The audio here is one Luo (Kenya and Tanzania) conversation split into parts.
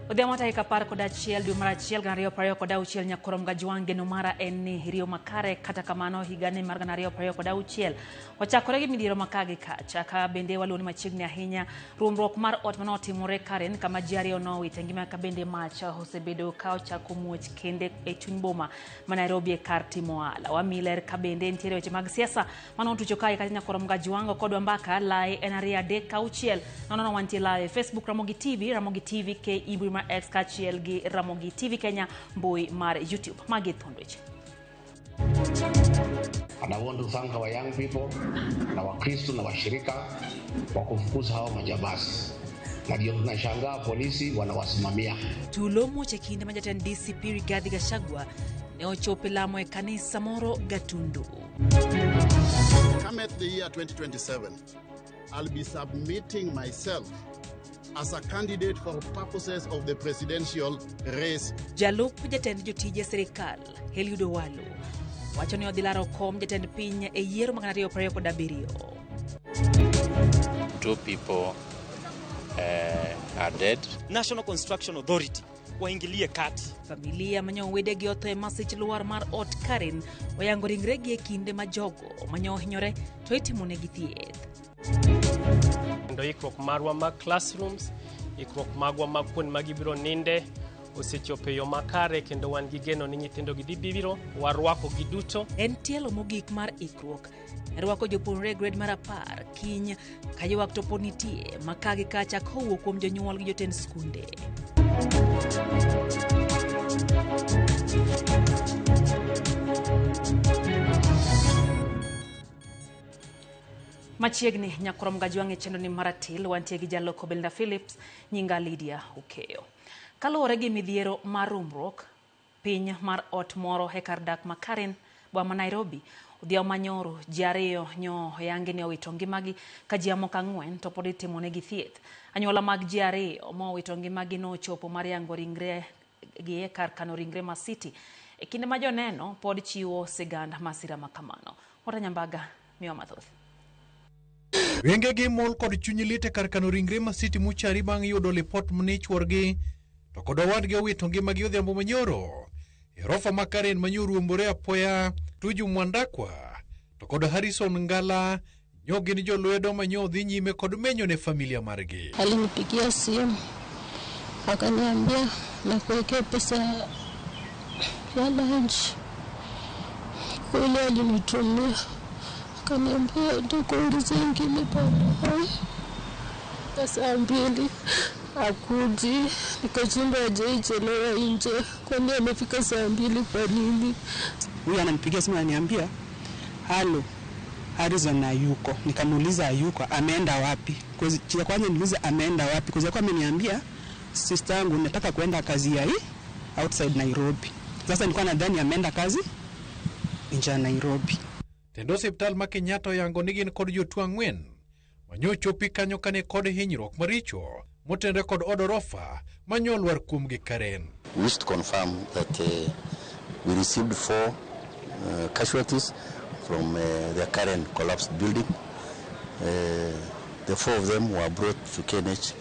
Odhiambo tarik 11 dwe mar achiel 2026 nyakorom Gajwang' geno mara en ni riyo makare kata kamano higani mar 2026 ochakore gi midhiero ma ka gi kacha ka bende waluwo ni machiegni ahinya ruombruok mar ot mane otimore Karen kama ji ariyo nowito ngima ka bende mach osebedo ka ochako muoch kende e chuny boma ma Nairobi e kar timo ohala. Wamiyi ler ka bende nitiere weche mag siasa mano otucho kae kata nyakorom Gajwang' kodwa mbaka lai en 2 3 6 nono wantie live e Facebook Ramogi TV, Ramogi TV KE mbui mar X kaachiel gi Ramogi TV Kenya mbui mar YouTube. Magi thuond weche. And I want to thank our young people na Wakristo na washirika kwa kufukuza hao majambazi, na ndio tunashangaa polisi wanawasimamia. Tulo muoch e kinde ma jatend DCP Rigathi Gachagua ne ochopo e lamo e kanisa moro Gatundu. Come at the year 2027, I'll be submitting myself as a candidate for purposes of the presidential race. Jalup jatend jotije sirikal Eliud Owalo wacho ni odhi laro kom jatend piny e yiero mag 2027. 2 people are dead. National Construction Authority waingilie kati. Familia manyo wedegi otho e masich lwar mar ot Karen oyango ringregi e kinde ma jogo manyo ohinyore to itimonegi thieth. Kendo ikruok marwa mag classrooms, ikruok magwa mag kuond ma gibiro ninde osechopo e yo makare kendo wan gi geno ni nyithindo gi dhi biro warwako gi duto. En tielo mogik mar ikruok e rwako jopuonjre e grade mar 10 kiny ka ywak to pod nitie ma ka gi kacha kowuok kuom jonyuol gi jotend skunde. Machiegni nyakorom Gajwang' e chenro ni maratil wantie gi jaloko Belinda Phillips, nyinga Lydia Okeyo. Kaluwore gi midhiero mar rumbruok piny mar ot moro e kar dak ma Karen boma ma Nairobi odhiambo manyoro ji ariyo nyo oyangi ni owito ngimagi ka ji mamoko 4 to pod itimonegi thieth. Anyuola mag ji ariyo mowito ngimagi nochopo mar yango ringre gi e kar kano ringre ma City e kinde ma joneno pod chiwo sigand masira ma kamano. Wata Nyambaga miwa mathoth. Wengegi mol kod chuny lit e kar kano ringre ma City Muchari bang' yudo lipot ni chuorgi to kod owadgi owito ngimagi odhiambo manyoro. E orofa ma Karen manyo ruombore apoya Tuju Mwandakwa to kod Harrison Ngala nyo gin jolwedo manyo dhi nyime kod menyo ne familia margi. Alinipigia simu akaniambia nakuwekea pesa ya lunch. Kweli alinitumia akaniambia nitakuongezea ingine baadaye. Saa 2 akuji, nikashinda hajaichelewa nje, kwani amefika saa 2 kwa nini? Huyu ananipigia simu ananiambia halo, Harrison hayuko. Nikamuuliza hayuko, ameenda wapi? Kwa kwanza niliuliza ameenda wapi? Kwa sababu ameniambia sister yangu nataka kwenda kazi ya hii outside Nairobi. Sasa nilikuwa nadhani ameenda kazi nje ya Nairobi. Tendo osiptal ma Kenyatta oyango ni gin kod jotuo 4 manyo chopi kanyo kane kod hinyruok maricho motenre kod od orofa manyo lwar kuomgi Karen. We wish to confirm that we received 4 casualties from the Karen collapsed building. The 4 of them were brought to KNH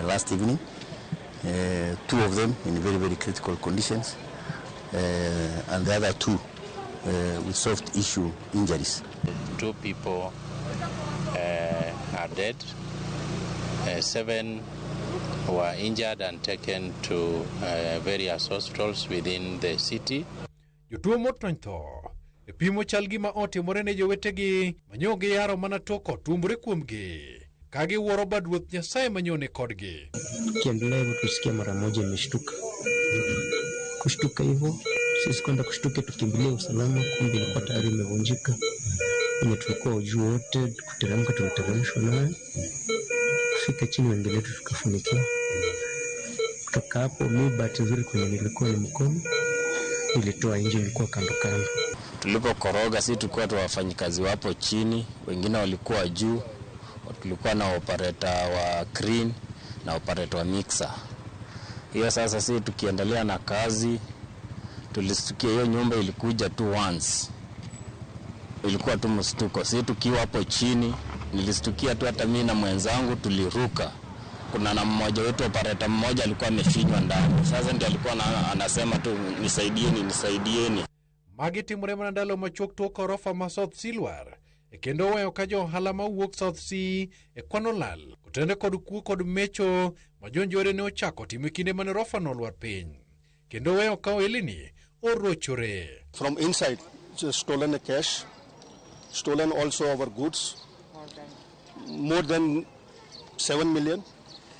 last evening. 2 of them in very, very critical conditions, and the other 2 with soft issue injuries. 2 people are dead. 7 were injured and taken to various hospitals within the city. Jotuo motony tho e pimo chal gima otimore ne jowetegi manyo giyaro mana tok otuombore kuomgi ka giwuoro bad Ruoth Nyasaye manyone kodgi. Kiendelea hivyo tusikia mara moja imeshtuka. Kushtuka hivyo sisi kwenda kushtuka tukimbilia usalama, kumbe ilikuwa tayari imevunjika. Wenye tulikuwa juu wote kuteremka tuliteremshwa nayo, kufika chini wengine wetu tukafunikiwa. Kutoka hapo mi bahati nzuri kwenye nilikuwa ni mkono nilitoa nje, ilikuwa kando kando. Tulipokoroga sisi tulikuwa tu wafanyikazi wapo chini, wengine walikuwa juu. Tulikuwa na operator wa crane na operator wa mixer. Hiyo sasa sisi tukiendelea na kazi tulistukia hiyo nyumba ilikuja tu once. Ilikuwa tu mstuko. Sisi tukiwa hapo chini nilistukia tu hata mimi na mwenzangu tuliruka. Kuna na mmoja wetu operator mmoja alikuwa amefinywa ndani. Sasa ndio alikuwa anasema tu nisaidieni, nisaidieni. Magi timore mana ndalo machuok tok orofa ma South Silwar e kendo weyo ka jo ohala mawuok South Sea e kwano lal kotenore kod kuo kod mecho ma jonjore ne ochako timo e kinde mane orofa no olwar piny kendo weyo ka ohelni orochore. From inside, stolen the cash, stolen also our goods, more than 7 million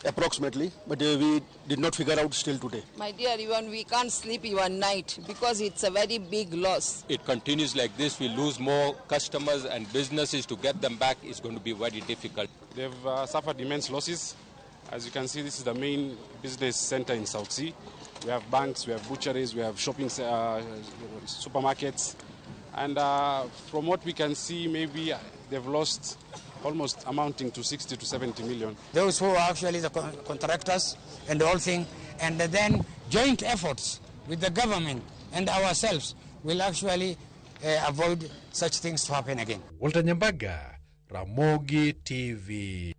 approximately, but we did not figure out still today. My dear, even we can't sleep even night because it's a very big loss. It continues like this, we lose more customers and businesses. To get them back is going to be very difficult. They've suffered immense losses. As you can see, this is the main business center in South Sea. We have banks, we have butcheries, we have shopping supermarkets. And from what we can see, maybe they've lost almost amounting to 60 to 70 million. Those who are actually the contractors and the whole thing, and then joint efforts with the government and ourselves will actually avoid such things to happen again. Walter Nyambaga, Ramogi TV.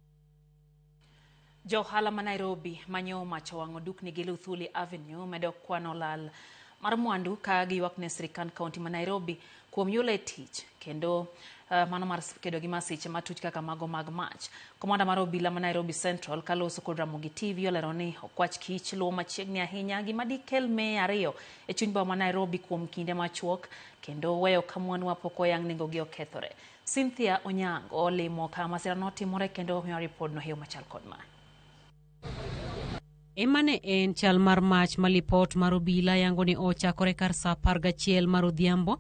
Jo ohala ma Nairobi manyo mach owang'o dukni gi Luthuli Avenue medo kwano lal mar mwandu ka giywak ne sirikand kaunti ma Nairobi kuom yulo e tich kendo mano mar kedo gi masiche matuch kaka mago mag mach. Komanda mar obila ma Nairobi Central kaloso kod Ramogi TV olero ni okwach kich luwo machiegni ahinya gima dikel meye ariyo e chuny boma ma Nairobi kuom kinde machuok kendo weyo ka mwandu mapok oyang nengogi okethore. Cynthia Onyango olimo kama masira notimore kendo omiyo ripod no e yo machal kod mae. Ema ne en chal mar mach ma lipot mar obila yango ni ochakore kar saa 11 mar odhiambo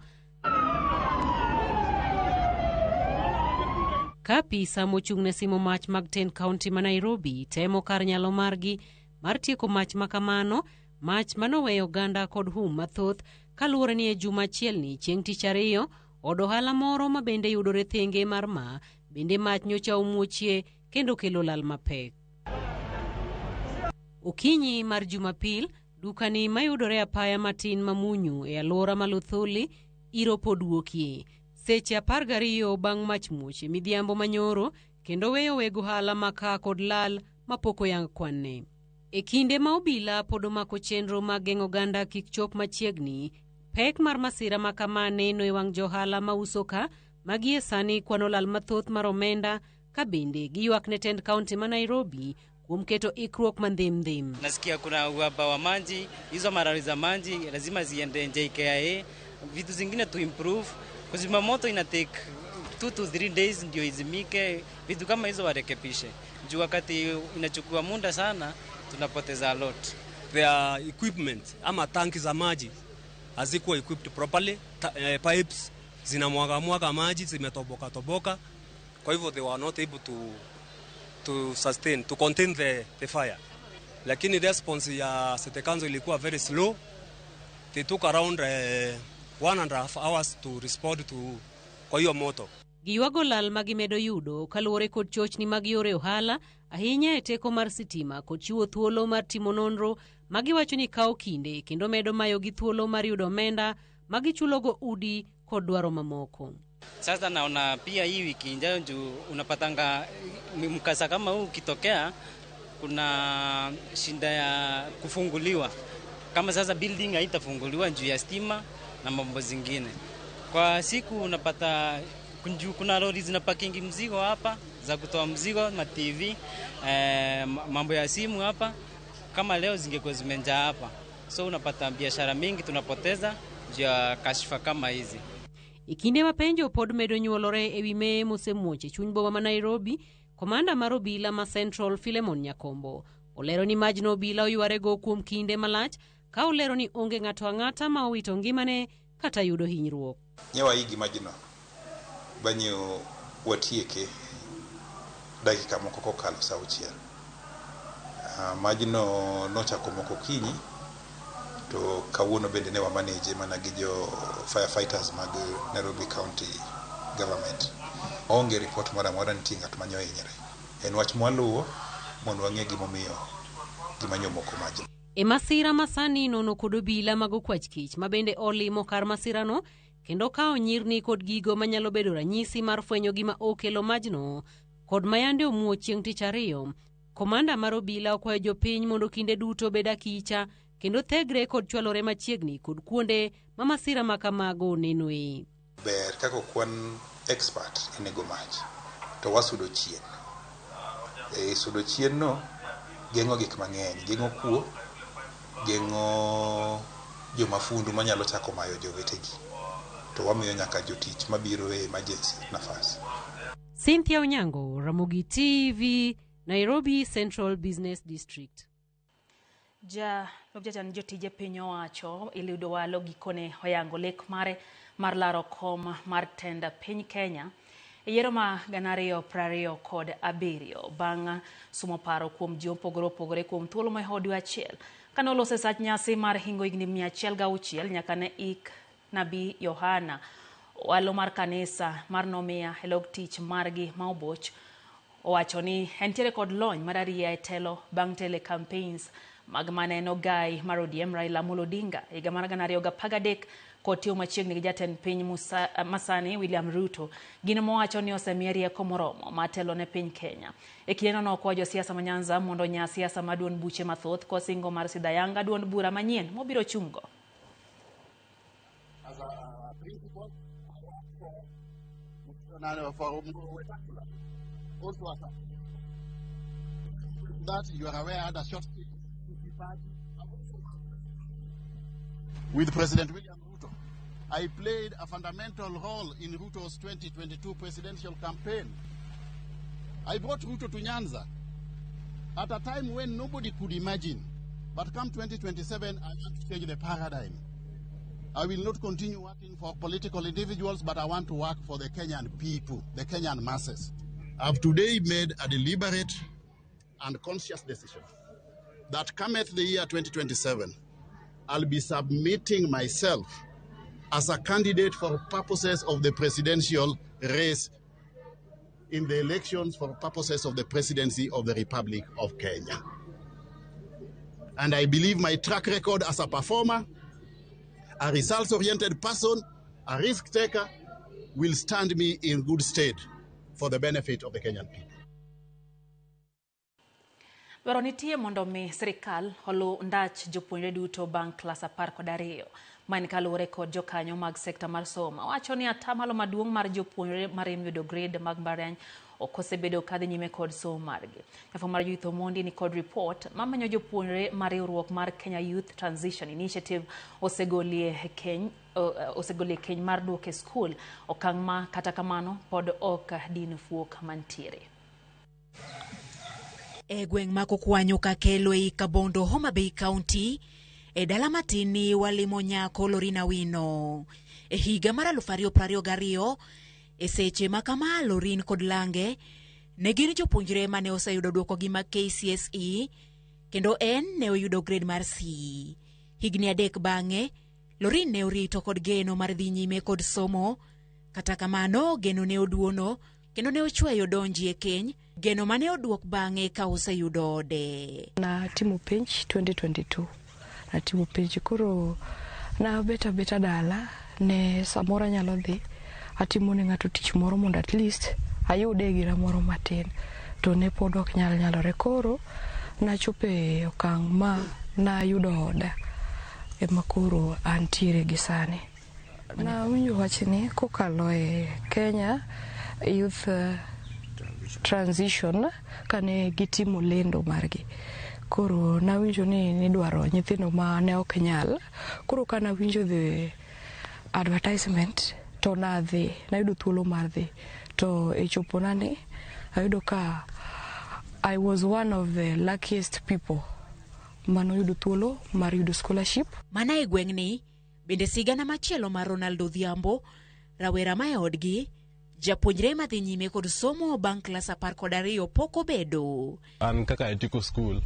ka apisa mochung' ne simo mach mag tend kaunti ma Nairobi temo kar nyalo margi mar tieko mach ma kamano, mach manoweyo oganda kod hum mathoth kaluwore ni e juma achielni chieng' tich ariyo od ohala moro ma bende yudore thenge mar ma bende mach nyocha omuochie kendo kelo lal mapek. Okinyi mar Jumapil, dukani mayudore apaya matin Mamunyu e alwora ma Luthuli iro pod wuokie. Seche 12 bang' mach muoch e midhiambo manyoro kendo weyo weg ohala maka kod lal mapok oyang kwanne. E kinde ma obila pod omako chenro mag geng'o oganda kik chop machiegni, pek mar masira ma kama neno e wang' johala mauso ka magie sani kwano lal mathoth mar omenda ka bende giywak ne tend kaunti ma Nairobi kuom keto ikruok mandhimdhim. Nasikia kuna uhaba wa maji, hizo marari za maji lazima ziende JKIA, vitu zingine tu improve. Kuzima moto ina take 2 to 3 days ndio izimike, vitu kama hizo warekebishe. Juu wakati inachukua muda sana tunapoteza a lot. Their equipment ama tanki za maji hazikuwa equipped properly, pipes zinamwaga mwaga maji zimetoboka toboka. Kwa hivyo they were not able to sustain, to contain the fire. Lakini response ya City Council ilikuwa very slow. They took around 1.5 hours to respond to kwa hiyo moto. Giywago lal ma gimedo yudo kaluwore kod chochni mag yore ohala ahinya e teko mar sitima kod chiwo thuolo mar timo nonro ma giwacho ni kawo kinde kendo medo mayogi thuolo mar yudo omenda ma gichulogo udi kod dwaro mamoko. Sasa naona pia hii wiki ijayo juu unapatanga mkasa kama huu ukitokea kuna shinda ya kufunguliwa. Kama sasa building haitafunguliwa juu ya stima na mambo zingine. Kwa siku unapata kuna lori zinapakingi mzigo hapa za kutoa mzigo na TV, mambo ya simu hapa kama leo zingekuwa zimenjaa hapa. So unapata biashara mingi tunapoteza juu ya kashfa kama hizi. E kinde ma penjo pod medo nyuolore ewi meye mosemuoch e chuny boma ma Nairobi, komanda mar obila ma Central Philemon Nyakombo olero ni majno obila oywarego kuom kinde malach ka olero ni onge ng'ato ang'ata ma owito ngimane kata yudo hinyruok. Nyewaigi majno banyo watieke dakika moko kokalo saa 6. Majno nochako moko okinyi to kawuono bende ne wamaneje mana gi jo firefighters mag Nairobi County Government. Onge report moro amora nitie ng'at manyo hinyre. En wach mwaluwo mondo wang'e gimomiyo gima nyomoko majno. E masira masani nono kod obila mag okwach kich ma bende olimo kar masirano kendo kawo nyirni kod gigo manyalo bedo ranyisi mar fwenyo gima okelo majno kod mayande omuoch chieng' tich ariyo. Komanda mar obila okwayo jopiny mondo kinde duto obed akicha kendo thegre kod chwalore machiegni kod kuonde ma masira ma kamago nenoe. Ber kaka ok wan expert e nego mach to wasudo chien. E sudo chien no geng'o gik mang'eny, geng'o kuo, geng'o jomafundu manyalo chako mayo jowetegi. To wamiyo nyaka jotich mabiro e emergency nafas. Cynthia Onyango, Ramogi TV, Nairobi Central Business District. Jalup jatend jotije piny owacho Eliud Owalo gikone oyango lek mare mar laro kom mar tend piny Kenya e yiero ma 2027 bang' sumo paro kuom ji mopogore opogore kuom thuolo mahoho dwe achiel kane olose sach nyasi mar hingo higni 106 nyaka ne ik Nabii Yohana. Owalo mar kanisa mar Nomia e log tich margi ma oboch owacho ni entiere kod lony mar ariya e telo bang' tele campaigns mag maneno gai mar ODM Raila Amolo Odinga higa mar 2013 kod tiyo machiegni gi jatend piny masani William Ruto. Gino mowacho ni osemiye rieko moromo mar telo ne piny Kenya. E kindeno nokwayo josiasa ma Nyanza mondo onya siasa mar duond buche mathoth kosingo mar sidho ayanga duond bura manyien mobiro chungo. As a principal, also as a, that you are aware had a short with President William Ruto. I played a fundamental role in Ruto's 2022 presidential campaign. I brought Ruto to Nyanza at a time when nobody could imagine. But come 2027, I want to change the paradigm. I will not continue working for political individuals, but I want to work for the Kenyan people, the Kenyan masses. I've today made a deliberate and conscious decision that cometh the year 2027, I'll be submitting myself as a candidate for purposes of the presidential race in the elections for purposes of the presidency of the Republic of Kenya. And I believe my track record as a performer, a results-oriented person, a risk taker, will stand me in good stead for the benefit of the Kenyan people. Dwaro nitie mondo mi sirikal olu ndach jopuonjre duto bang' klas 12. Ma en kaluwore kod jokanyo mag sekta mar somo. Wacho ni atamalo maduong' mar jopuonjre marem yudo grade mag mbalariany ok osebedo kadhi nyime kod somo margi. Jafwambo mar Judith Omondi ni kod ripot mamenyo jopuonjre mar riwruok mar Kenya Youth Transition Initiative osegolie keny mar duok e skul, okang' ma kata kamano pod ok din fuok mantiere. E gweng' ma Kokwanyo Kakelo ei Kabondo, Homa Bay County, e dala matin ni walimo nyako Lorina Wino. E higa mar 2022, e seche ma kama Lorin kod Lange ne gin jopuonjre mane oseyudo duokogi mag KCSE kendo en ne oyudo grade mar C. Higni 3 bang'e, Lorin ne orito kod geno mar dhi nyime kod somo. Kata kamano, geno ne oduono kendo ne ochweyo donji e keny, geno mane oduok bang'e ka oseyudo ode. Natimo penj 2022. Natimo penj koro nabet abeta dala ne samoro anyalo dhi atimo ne ng'ato tich moro mondo at least ayude gira moro matin to ne pod ok nyal nyalore. Koro nachopo e okang' ma nayudo oda ema koro antiere gi sani. Nawinjo wachni kokalo e Kenya Youth Transition kane gitimo lendo margi. Koro nawinjo ni nidwaro nyithindo ma ne ok nyal. Koro kanawinjo the advertisement to nadhi, nayudo thuolo mar dhi. To e chopona ni ayudo ka I was one of the luckiest people manoyudo thuolo mar yudo scholarship. Mana e gweng'ni bende sigana machielo mar Ronaldo Odhiambo, rawera ma e odgi, japuonjre madhi nyime kod somo bang' klas 12 pok obedo. An kaka atieko skul,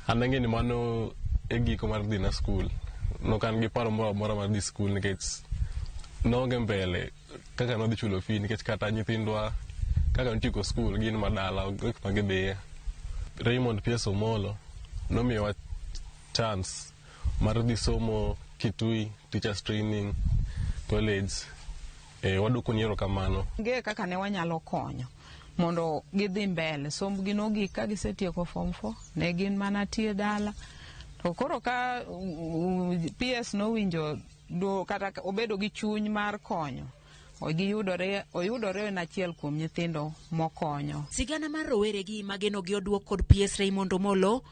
an ang'e ni mano e giko mar dhi na skul. Nok an gi paro moro amora mar dhi skul nikech noonge mbele kaka nodhi chulo fee nikech kata nyithindwa kaka notieko skul gin madala onge kuma gidhiye. Raymond P.S. Omolo nomiyowa chance mar dhi somo Kitui Teachers Training College. Waduoko ni erokamano. Onge kaka ne wanyalo konyo. Mondo gidhi mbele sombgi nogik ka gisetieko form 4 ne gin mana tie dala to koro ka PS nowinjo do kata obedo gi chuny mar konyo giyudore oyudore en achiel kuom nyithindo mokonyo. Sigana mar roweregi magenogi oduok kod PS Raymond Omolo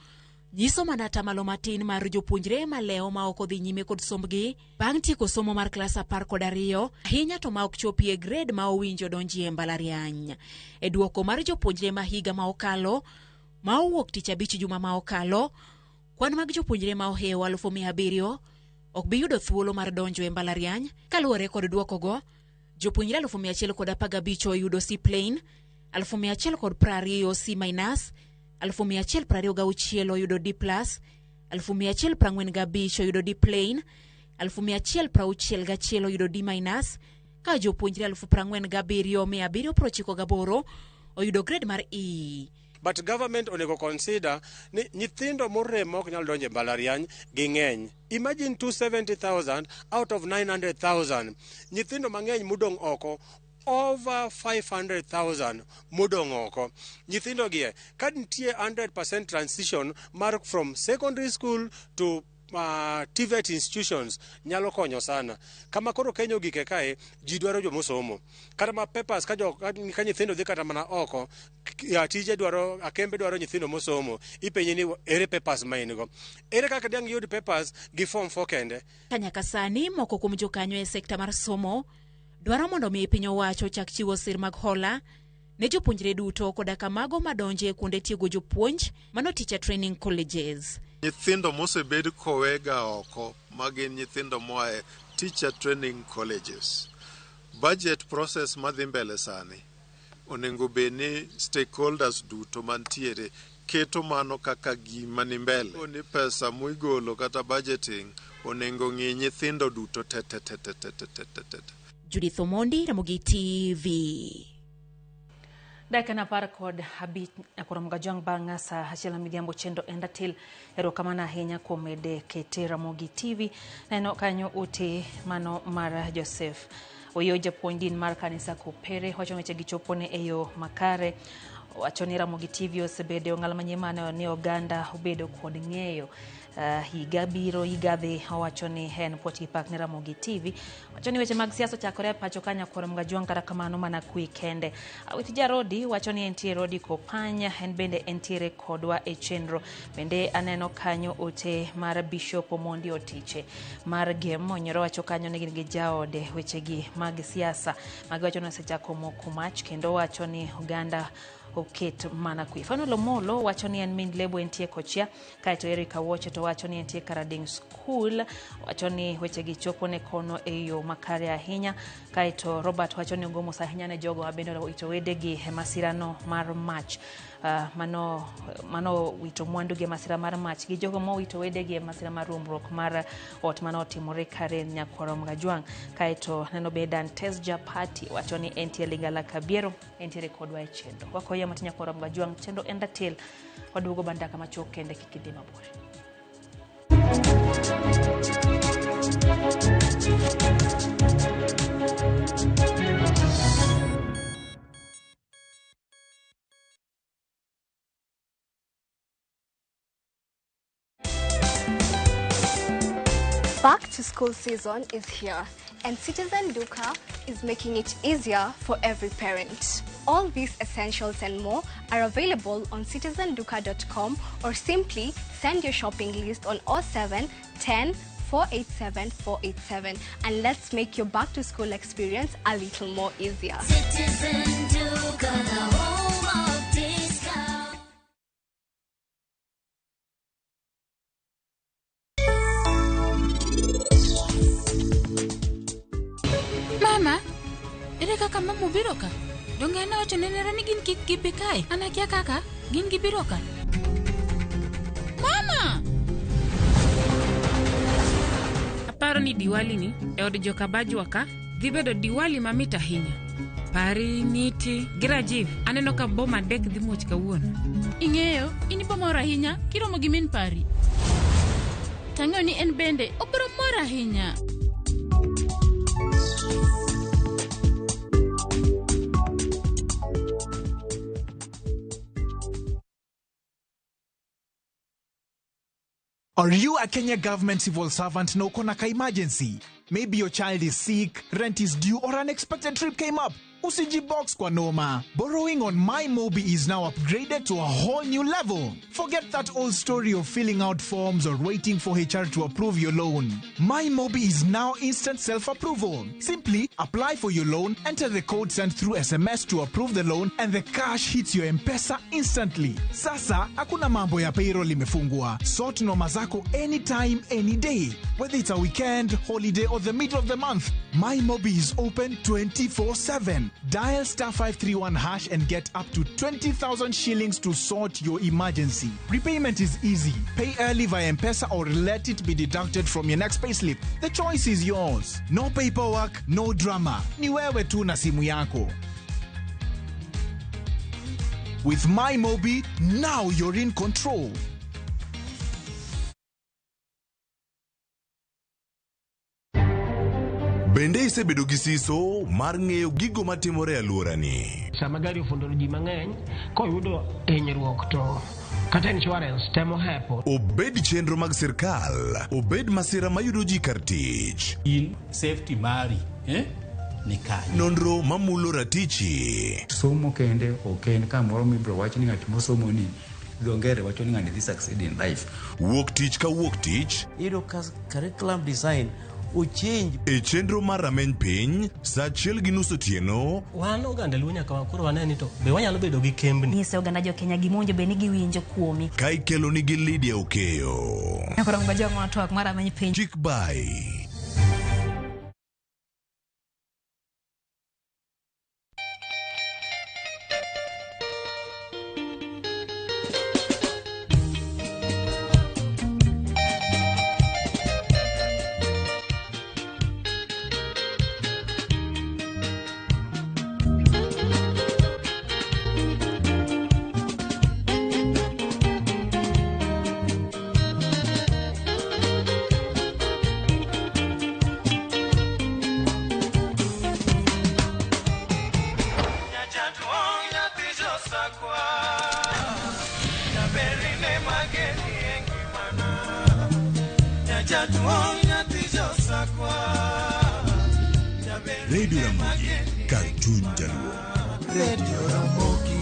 nyiso mana atamalo matin mar jopuonjre malewo ma ok odhi nyime kod sombgi bang' tieko somo mar klas 12 ahinya to ma ok chopi e grade ma owinjo donjie e mbalariany. E duoko mar jopuonjre ma higa ma okalo ma owuok tich abich juma ma okalo, kwan mag jopuonjre ma ohewo 700,000 ok bi yudo thuolo mar donjo e mbalariany. Kaluwore kod duokogo, jopuonjre 115,000 oyudo C plain, 1,120 C minus, 1,126 oyudo D plus, 1,145 oyudo D plain, 1,161 oyudo D minus, ka jopuonjre 47,798 oyudo grade mar E. But government onego consider ni nyithindo morem ma ok nyal donjo e mbalariany ging'eny. Imagine 270,000 out of 900,000. Nyithindo mang'eny modong' oko over 500,000 modong' oko. Nyithindo gie, ka nitie 100% transition mar from secondary school to TVET institutions nyalo konyo sana. Kama koro Kenya ogike kae, ji dwaro jomosomo. Kata ma papers ka, jo, ka nyithindo dhi kata mana oko, tije dwaro, akembe dwaro nyithindo mosomo. Ipenji ni ere papers ma in go. Ere kaka dang' yud papers gi form 4 kende? Ka nyaka sani moko kuom jokanyo e sekta mar somo dwaro mondo mi piny owacho ochak chiwo sir mag hola ne jopuonjre duto koda ka mago madonje e kuonde tiego jopuonj mano teacher training colleges. Nyithindo mosebed kowega oko ma gin nyithindo moa e teacher training colleges. Budget process madhi mbele sani onego bed ni stakeholders duto mantiere keto mano kaka gima ni mbele. Ni pesa muigolo kata budgeting onego ng'i nyithindo duto te te te te te te te te te. Judith Omondi, Ramogi TV. Dakika 15 kuom Gajwang' bang' saa 1 midhiambo chenro en ratil. Erokamano ahinya kuom mede kete Ramogi TV. Neno kanyo ote mano mar Joseph Oyo, japuonj din mar kanisa Kopere, wacho weche gichopone e yo makare. Wacho ni Ramogi TV osebedo e ong'ala manyien mane ni oganda obedo kod ng'eyo. Higa biro higa dhi, owacho ni en puoch gi pak ne Ramogi TV. Wacho ni weche mag siasa ochakore e pacho ka nyakwar Mgajwang' kata kamano mana kwe kende. Awiti Jarodi wacho ni entie Rodi Kopany, en bende entiere kodwa e chenro. Bende aneno kanyo ote mar Bishop Omondi Otiche mar Gem Onyoro wacho kanyo ni gin gi jaode wechegi mag siasa. Magi wacho ni osechako moko mach kendo wacho ni oganda oket mana kwe. Fanuel Omolo wacho ni en min lebo entie Kochia, kaeto Eric Awoche to wacho ni entie Karading School, wacho ni wechegi chopo ne kono e yo makare ahinya. Kaeto Robert wacho ni ogomo ahinya ne jogo mabende owito wedegi e masirano mar mach. Mano wito mwandu gi e masira mar mach gi jogo mowito wedegi e masira mar ruombruok mar ot mane otimore Karen Nyakwaro Mgajwang'. Kaeto neno be Dantes Japati wacho ni entie Lingala Kabiero, entiere kodwa e chenro. Wakoya mati Nyakwaro Mgajwang', chenro en ratil. Waduogo bandaka machuok kende kik idhi mabor. Back to school season is here, and Citizen Duka is making it easier for every parent. All these essentials and more are available on citizenduka.com or simply send your shopping list on 07 10 487 487 and let's make your back to school experience a little more easier. Citizen Duka, the home of discount. Mama, ere kaka mama obiro ka? Donge an awacho ne nera ni gin kik gibi kae? An akia kaka gin gibiro ka. Mama! Aparo ni Diwali ni e od joka Bajwa ka dhi bedo Diwali mamit ahinya. Pari, Niti gi Rajiv aneno ka boma adek dhi muoch kawuono. Ing'eyo, in ibo mor ahinya kiromo gi min Pari. Tang'eyo ni en bende obiro mor ahinya. Are you a Kenya government civil servant na uko na ka emergency? Maybe your child is sick, rent is due, or unexpected trip came up. Usijibox kwa noma. Borrowing on MyMobi is now upgraded to a whole new level. Forget that old story of filling out forms or waiting for HR to approve your loan. MyMobi is now instant self-approval. Simply apply for your loan, enter the code sent through SMS to approve the loan, and the cash hits your M-Pesa instantly. Sasa, hakuna mambo ya payroll imefungwa. Sort noma zako anytime, any day. Whether it's a weekend, holiday, or the middle of the month, MyMobi is open 24/7. Dial star 531 hash and get up to 20,000 shillings to sort your emergency. Repayment is easy. Pay early via M-Pesa or let it be deducted from your next payslip. The choice is yours. No paperwork, no drama. Ni wewe tu na simu yako. With MyMobi, now you're in control. Bende isebedo gi siso mar ng'eyo gigo matimore e alworani? Sama gari ofundo ji mang'eny koyudo hinyruok to kata insurance temo hepo. Obed chenro mag sirkal, obed masira mayudo ji kar tich. In safety mari, ni kanye. Nonro mamulo ratichi. Somo kende ok en kamoro mibiro wach ni ng'at mosomo ni dho ngere wacho ni ng'ani dhi succeed in life. Wuok tich ka wuok tich. Iyudo ka curriculum design ochange. E chenro mar rameny piny, saa 1:30 otieno. Wan oganda Luo nyaka koro wane ni to be wanyalo bedo gi kembni. Nyise oganda jo Kenya gima bed ni giwinjo kuomi. Ka ikelo nigi Lydia Okeyo. Koro ngoja ng'ono twak mar rameny piny. Chik bai. Radio Ramogi, kar chuny Jaluo. Radio Ramogi.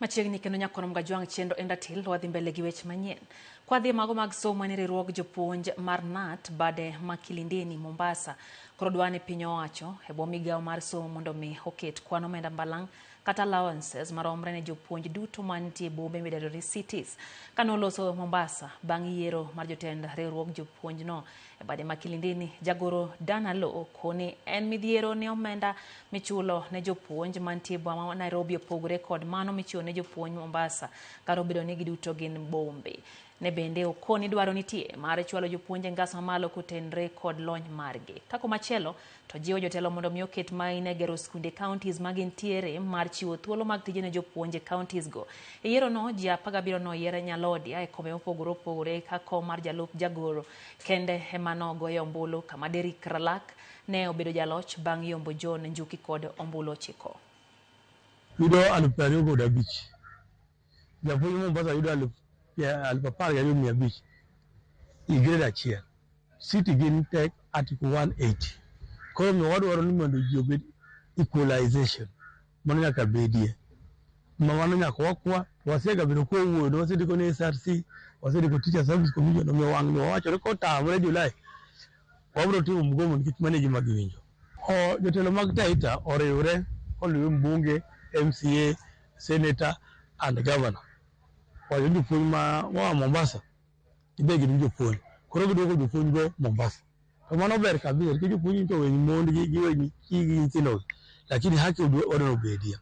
Machiegni kendo nyakono Mgajwang' chenro en ratil wadhi mbele gi weche manyien. Kwadhi mago mag somo en riwruog jopuonj mar KNUT bade ma Kilindini Mombasa. Koro dwani piny owacho e bwo migawo mar somo mondo mi oket kwan omenda mbalang' kata allowances maromre ne jopuonj duto mantie e bombe midendo ni cities. Kane oloso Mombasa bang' yiero mar jotend riwruog jopuonj no e bade ma Kilindini, jagoro Danalo koni en midhiero ne omenda michulo ne jopuonj mantie e boma ma Nairobi opogore kod mano michiwo ne jopuonj Mombasa kar obedo ni giduto gin bombe. Ne bende okoni dwaro nitie mar chwalo jopuonj e ngas mamalo kotenre kod lony margi. Ka komachielo to jiwo jotelo mondo mi oket maina e gero skunde counties magintiere mar chiwo thuolo mag tije ne jopuonj e counties go. E yiero no ji 17 noyier Nyalodia e kombe mopogore opogore ka kom mar jalup jagoro kende ema nogoye ombulu kama Derrick Ralak ne obedo jaloch bang' yombo John Njuki kod ombulu 9. Yudo 25,000. Japuonj Mombasa yudo 12,500 i grade 1. City gin tek article 180. Koro miyo wadwaro ni mondo ji obed equalization. Mano nyaka bedie. Ma mano nyaka wakwa, wasega bedo kowuoyo, wasendiko ne SRC, wasendiko Teacher Service Commission, omiyo wang' ni wawachore kotamre Julai, wabiro timo mgomo nikech mano e gima giwinjo. Jotelo mag Taita oriwre koluwe mbunge, MCA, Senator and Governor. Wacho ni jopuonj ma moa Mombasa gibe gin jopuonj. Koro giduoko jopuonj go Mombasa. To mano ber kabisa nikech jopuonj to weny mondgi giweny chigi gi nyithindogi. Lakini haki odwa obedie.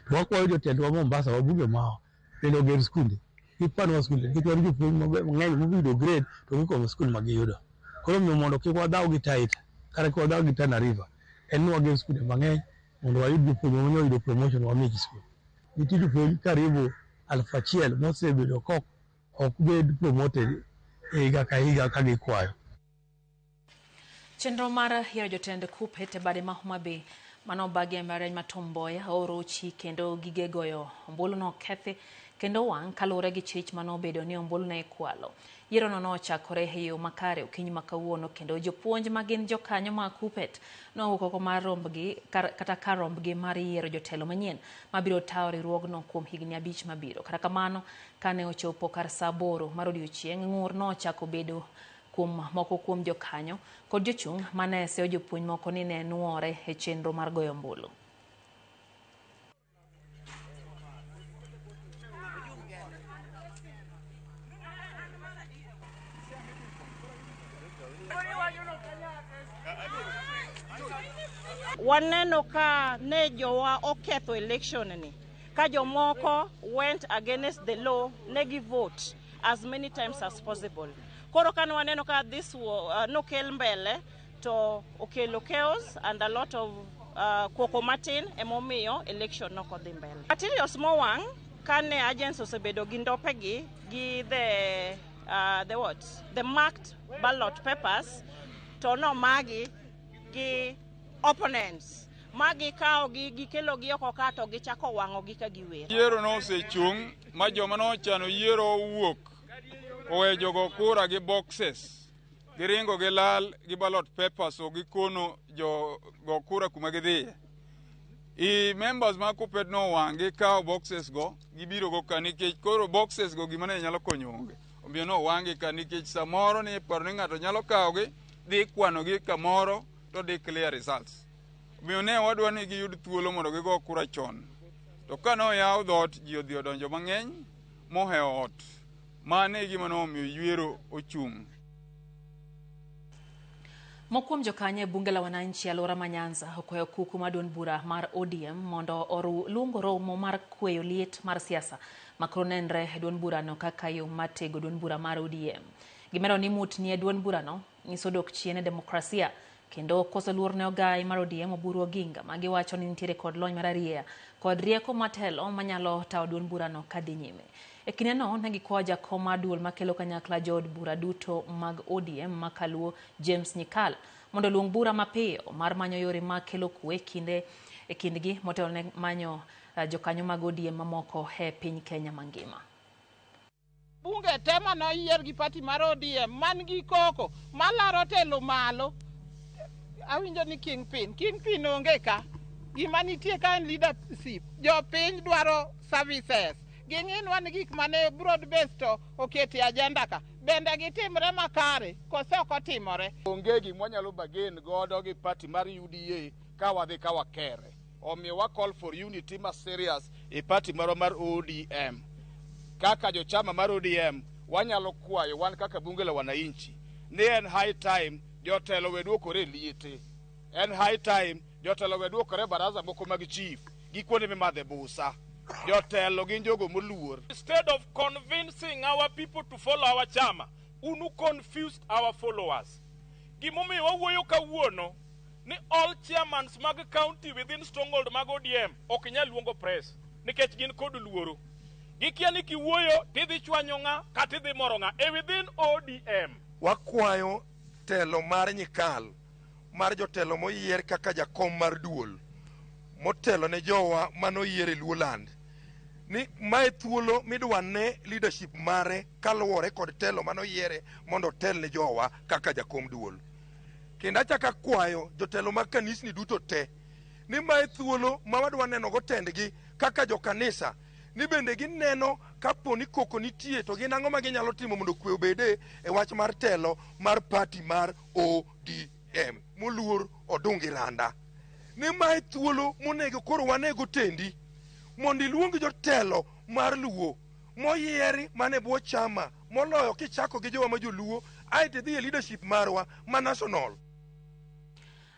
To wakwayo jotendwa Mombasa wabunge mawa bende oger skunde. Gipanwa skunde nikech wan jopuonj mang'eny moyudo grade to gikomo skul ma giyudo. Koro omiyo mondo kik wadhaw gi Taita kata kik wadhaw gi Tana River en ni wager skunde mang'eny mondo wayud jopuonj manyalo yudo promotion wamigi skul. Nitie jopuonj karibu 1,000 mosebedo kok ok bed promoted higa ka higa ka gikwayo. Chenro mar yiero jotend KUPPET e bade ma Homa Bay manobagi e mbalariany ma Tom Mboya orochi kendo gige goyo ombulu nokethi kendo wang' kaluwore gi chich manobedo ni ombulu ne ikwalo. Yiero no nochakore e yo makare okinyi ma kawuono kendo jopuonj ma gin jokanyo mag KUPPET nowuok oko mar rombgi kata kar rombgi mar yiero jotelo manyien mabiro tayo riwruogno kuom higni 5 mabiro. Kata kamano, kane ochopo kar saa 8 mar odiochieng', ng'ur nochako bedo kuom moko kuom jokanyo kod jochung' mane seyo jopuonj moko ni ne nuore e chenro mar goyo ombulu. Waneno ka ne jowa oketho election ni, ka jomoko went against the law, ne gi vote as many times as possible. Koro kane waneno ka this nokel mbele to okelo chaos and a lot of koko matin emomiyo election nokodhi mbele. Materials mowang' kane agents osebedo gi ndopegi gi the what? The marked ballot papers to nomagi gi opponents magi kawo gi gikelo gi oko ka to gichako wang'o gi ka giwer. Yiero nosechung' ma joma nochano yiero owuok owe jogo kura gi boxes giringo gilal gi ballot papers o gikono jogo kura kuma gidhiye. I members ma KUPPET nowang' gikawo boxes go gibiro go ka nikech koro boxes go gima ne nyalo konyo onge. Omiyo nowang' gi ka nikech samoro ni iparo ni ng'ato nyalo kawogi dhi kwanogi kamoro to declare results. Omiyo ne wadwa ni giyud thuolo mondo gigo kura chon. To ka noyaw dhoot ji odhi odonjo mang'eny mohewo ot. Mano e gima nomiyo yiero ochung'. Moko kuom jokanyo e bunge la wananchi e alwora ma Nyanza okwayo kuku mar duond bura mar ODM mondo luongo romo mar kweyo liet mar siasa makoro nenre e duond burano kaka yo mar tego duond bura mar ODM. Gimedo ni mutni e duond burano nyiso dok chien e demokrasia kendo koso luor ne ogai mar ODM Oburu Oginga ma giwacho ni nitiere kod lony mar arieya kod rieko matelo manyalo tayo duond burano kadhi nyime. E kindeno ne gikwayo jakom mar duol makelo kanyakla jood bura duto mag ODM makaluo James Nyikal mondo oluong bura mapiyo mar manyo yore mag kelo kwe e kindgi motelo ne manyo jokanyo mag ODM mamoko e piny Kenya mangima. Bunge te manoyier gi party mar ODM man gi koko malaro telo malo. Awinjo ni kingpin onge ka. Gima nitie ka en leadership. Jopiny dwaro services. Ging'inwa ni gik mane broad based to oketi agenda ka. Bende gitimre makare kose ok otimore. Onge gima wanyalo bargain godo gi party mar UDA ka wadhi ka wakere. Omiyo wa call for unity ma serious e party marwa mar ODM. Kaka jochama mar ODM wanyalo kwayo wan kaka bunge la wananchi ni en high time jotelo we duokore liete. En high time jotelo we duokore baraza moko mag chief gi kuonde mimadhe busa. Jotelo gin jogo moluor. Instead of convincing our people to follow our chama, unu confused our followers. Gimomiyo wawuoyo kawuono ni all chairmans mag county within stronghold mag ODM ok nyal luongo press nikech gin kod luoro. Gikia ni kiwuoyo tidhi chwanyo ng'a kata idhi moro ng'a e within ODM. Wakwayo telo mar Nyikal mar jotelo moyier kaka jakom mar duol motelo ne jowa manoyier e Luoland ni mae thuolo midwa ne leadership mare kaluwore kod telo manoyiere mondo otel ne jowa kaka jakom duol. Kendo achako akwayo jotelo mag kanisni duto te ni mae thuolo ma wadwa neno go tendgi kaka jokanisa ni bende gineno kapo ni koko nitie to gin ang'o ma ginyalo timo mondo kwe obede e wach mar telo mar party mar ODM moluor Odungi Randa. Ni mae thuolo monego koro wanego tendi mondo iluong jotelo mar Luo moyieri mane bwo chama moloyo kichako gi jowa ma joluo aeto idhi e leadership marwa ma national.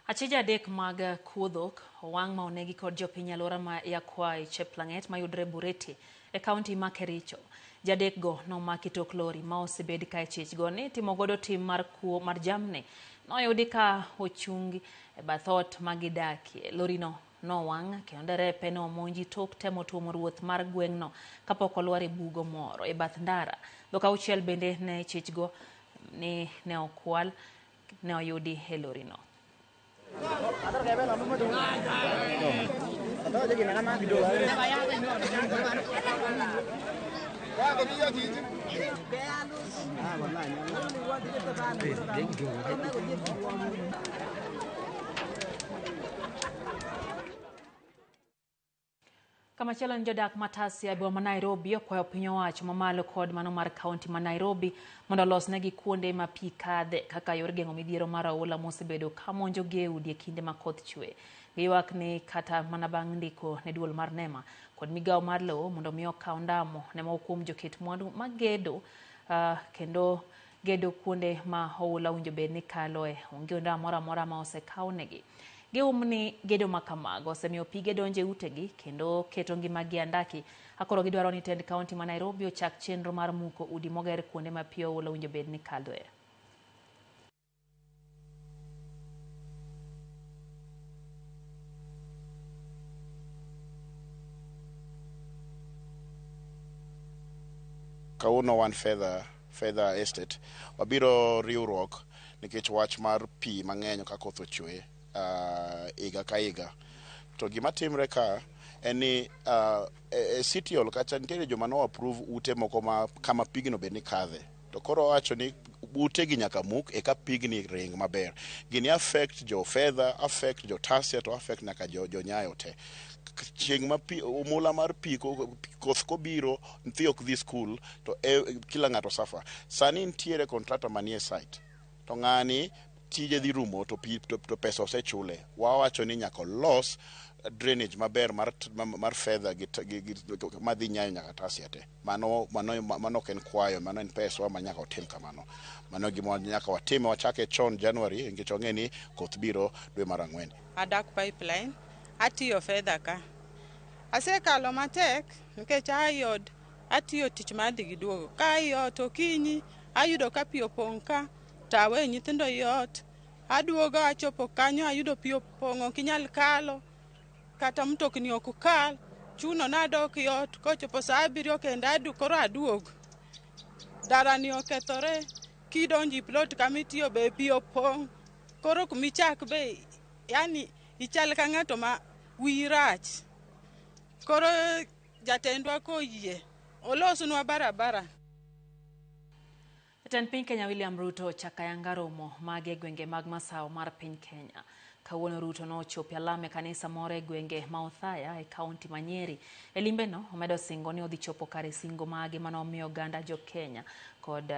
Achije 3 mag kuo dhok owang' ma onegi kod jopiny alwora ma Yakwai Cheplanget mayudre Bureti e kaunti ma Kericho. Jadek go nomaki tok lori ma osebed ka ichich go ni timo godo tim mar kuo mar jamni noyudi ka ochungi e bath ot ma gidakie. Lori no nowang' kendo derepe ne omonji tok temo tuomo ruoth mar gweng'no kapok olwar e bugo moro e bath ndara. Dhok auchiel bende ne ichichgo ni ne okwal ne oyudi e lorino. Kamachielo en jodak ma Tasia e boma ma Nairobi okwayo piny owacho mamalo kod mano mar kaunti ma Nairobi mondo olosnegi kuonde ma pi kadhe kaka yor geng'o midhiero mar oula mosebedo ka monjogi e udi e kinde ma koth chwe. Giywak ni kata mana bang' ndiko ne duol mar NEMA kod migawo mar lowo mondo mi okaw ndamo ne moko kuom joket mwandu magedo kendo gedo kuonde ma oula owinjo bed ni kaloe, onge ondamo moro amora ma osekawnegi. Gium ni gedo ma kamago osemiyo pige donjo e utegi kendo keto ngimagi andaki. Akoro gidwaro ni tend kaunti ma Nairobi ochak chenro mar muko udi moger kuonde ma pi oula owinjo bed ni kaloe. Kawuono wan Fedha Estate wabiro riwruok nikech wach mar pi mang'eny ka koth ochwe higa ka higa. To gima timre ka en ni e City Hall kacha nitiere joma no approve ute moko ma kama pigno bed ni kadhe. To koro owacho ni utegi nyaka muk eka pigni ring maber. Gini affect jo Fedha, affect jo Tasia to affect nyaka jo Nyayo te. Chieng' ma pi, mula mar pi koth kobiro nyithi ok dhi skul to kila ng'ato suffer. Sani nitiere contractor manie site to ng'ani tije dhi rumo to pi to pesa osechule. Wawacho ni nyaka olos drainage maber mar Fedha gi madhi Nyayo nyaka Tasia te. Mano ok en kwayo, mano en peswa ma nyaka otim kamano. Mano gima nyaka watime, wachake chon January nikech wang'e ni koth biro dwe mar 4. Adak pipeline, atiyo Fedha ka. Asekalo matek nikech ayod atiyo tich mar dhi gi duogo. Ka ai ot okinyi ayudo ka pi opong' ka to awe nyithindo i ot. Aduogo achopo kanyo ayudo pi opong' ok inyal kalo kata mtokni ok kal. Chuno nadok i ot kochopo saa 7 kendo koro aduog. Darani okethore, kidonjo i plot kamitiyo be pi opong'. Koro kumichak be yani ichal ka ng'ato ma wiyi rach. Koro jatendwa koyie olosnwa barabara. Jatend piny Kenya William Ruto ochako ayanga romo mage e gwenge mag masawa mar piny Kenya. Kawuono Ruto nochopo e alam e kanisa moro e gwenge ma Othaya e kaunti ma Nyeri. E limbeno omedo singo ni odhi chopo kare singo mage manomiyo oganda jo Kenya kod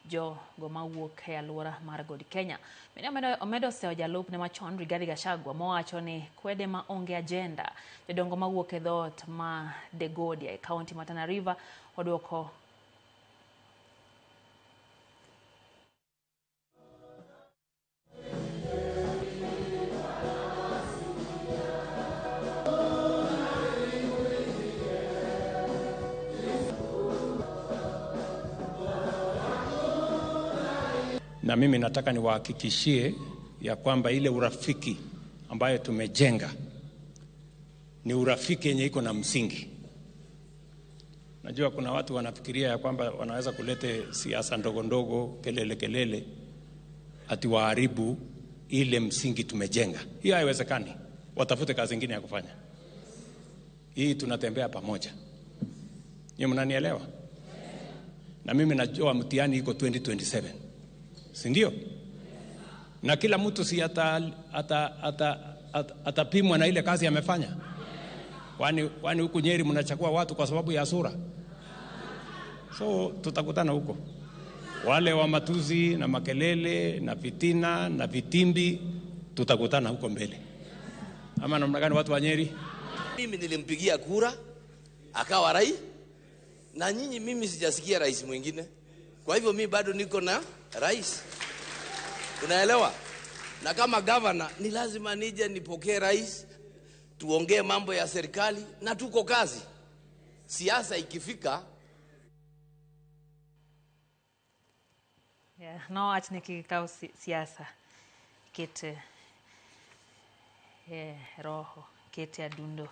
jogo mawuok e alwora mar God Kenya. Bende omedo seyo jalupne machon Rigathi Gachagua mowacho ni kwede ma onge agenda. Jodongo mawuok e dhoot ma Degodia e kaunti ma Tana River oduoko Na mimi nataka niwahakikishie ya kwamba ile urafiki ambayo tumejenga ni urafiki yenye iko na msingi. Najua kuna watu wanafikiria ya kwamba wanaweza kulete siasa ndogo ndogo, kelele kelele, ati waharibu ile msingi tumejenga. Hiyo haiwezekani. Watafute kazi nyingine ya kufanya. Hii tunatembea pamoja. Nyinyi mnanielewa? Na mimi najua mtihani iko 2027. Si ndio? Na kila mtu si atapimwa na ile kazi amefanya. Kwani huku Nyeri mnachagua watu kwa sababu ya sura? So tutakutana huko. Wale wa matuzi na makelele na fitina na vitimbi tutakutana huko mbele. Ama namna gani watu wa Nyeri? Mimi nilimpigia kura akawa rais, na nyinyi mimi sijasikia rais mwingine. Kwa hivyo mimi bado niko na rais. Unaelewa? Na kama governor ni lazima nije nipokee rais, tuongee mambo ya serikali na tuko kazi. Siasa ikifika. Yeah, no wach ni kik ikaw siasa ket roho. Kete adundo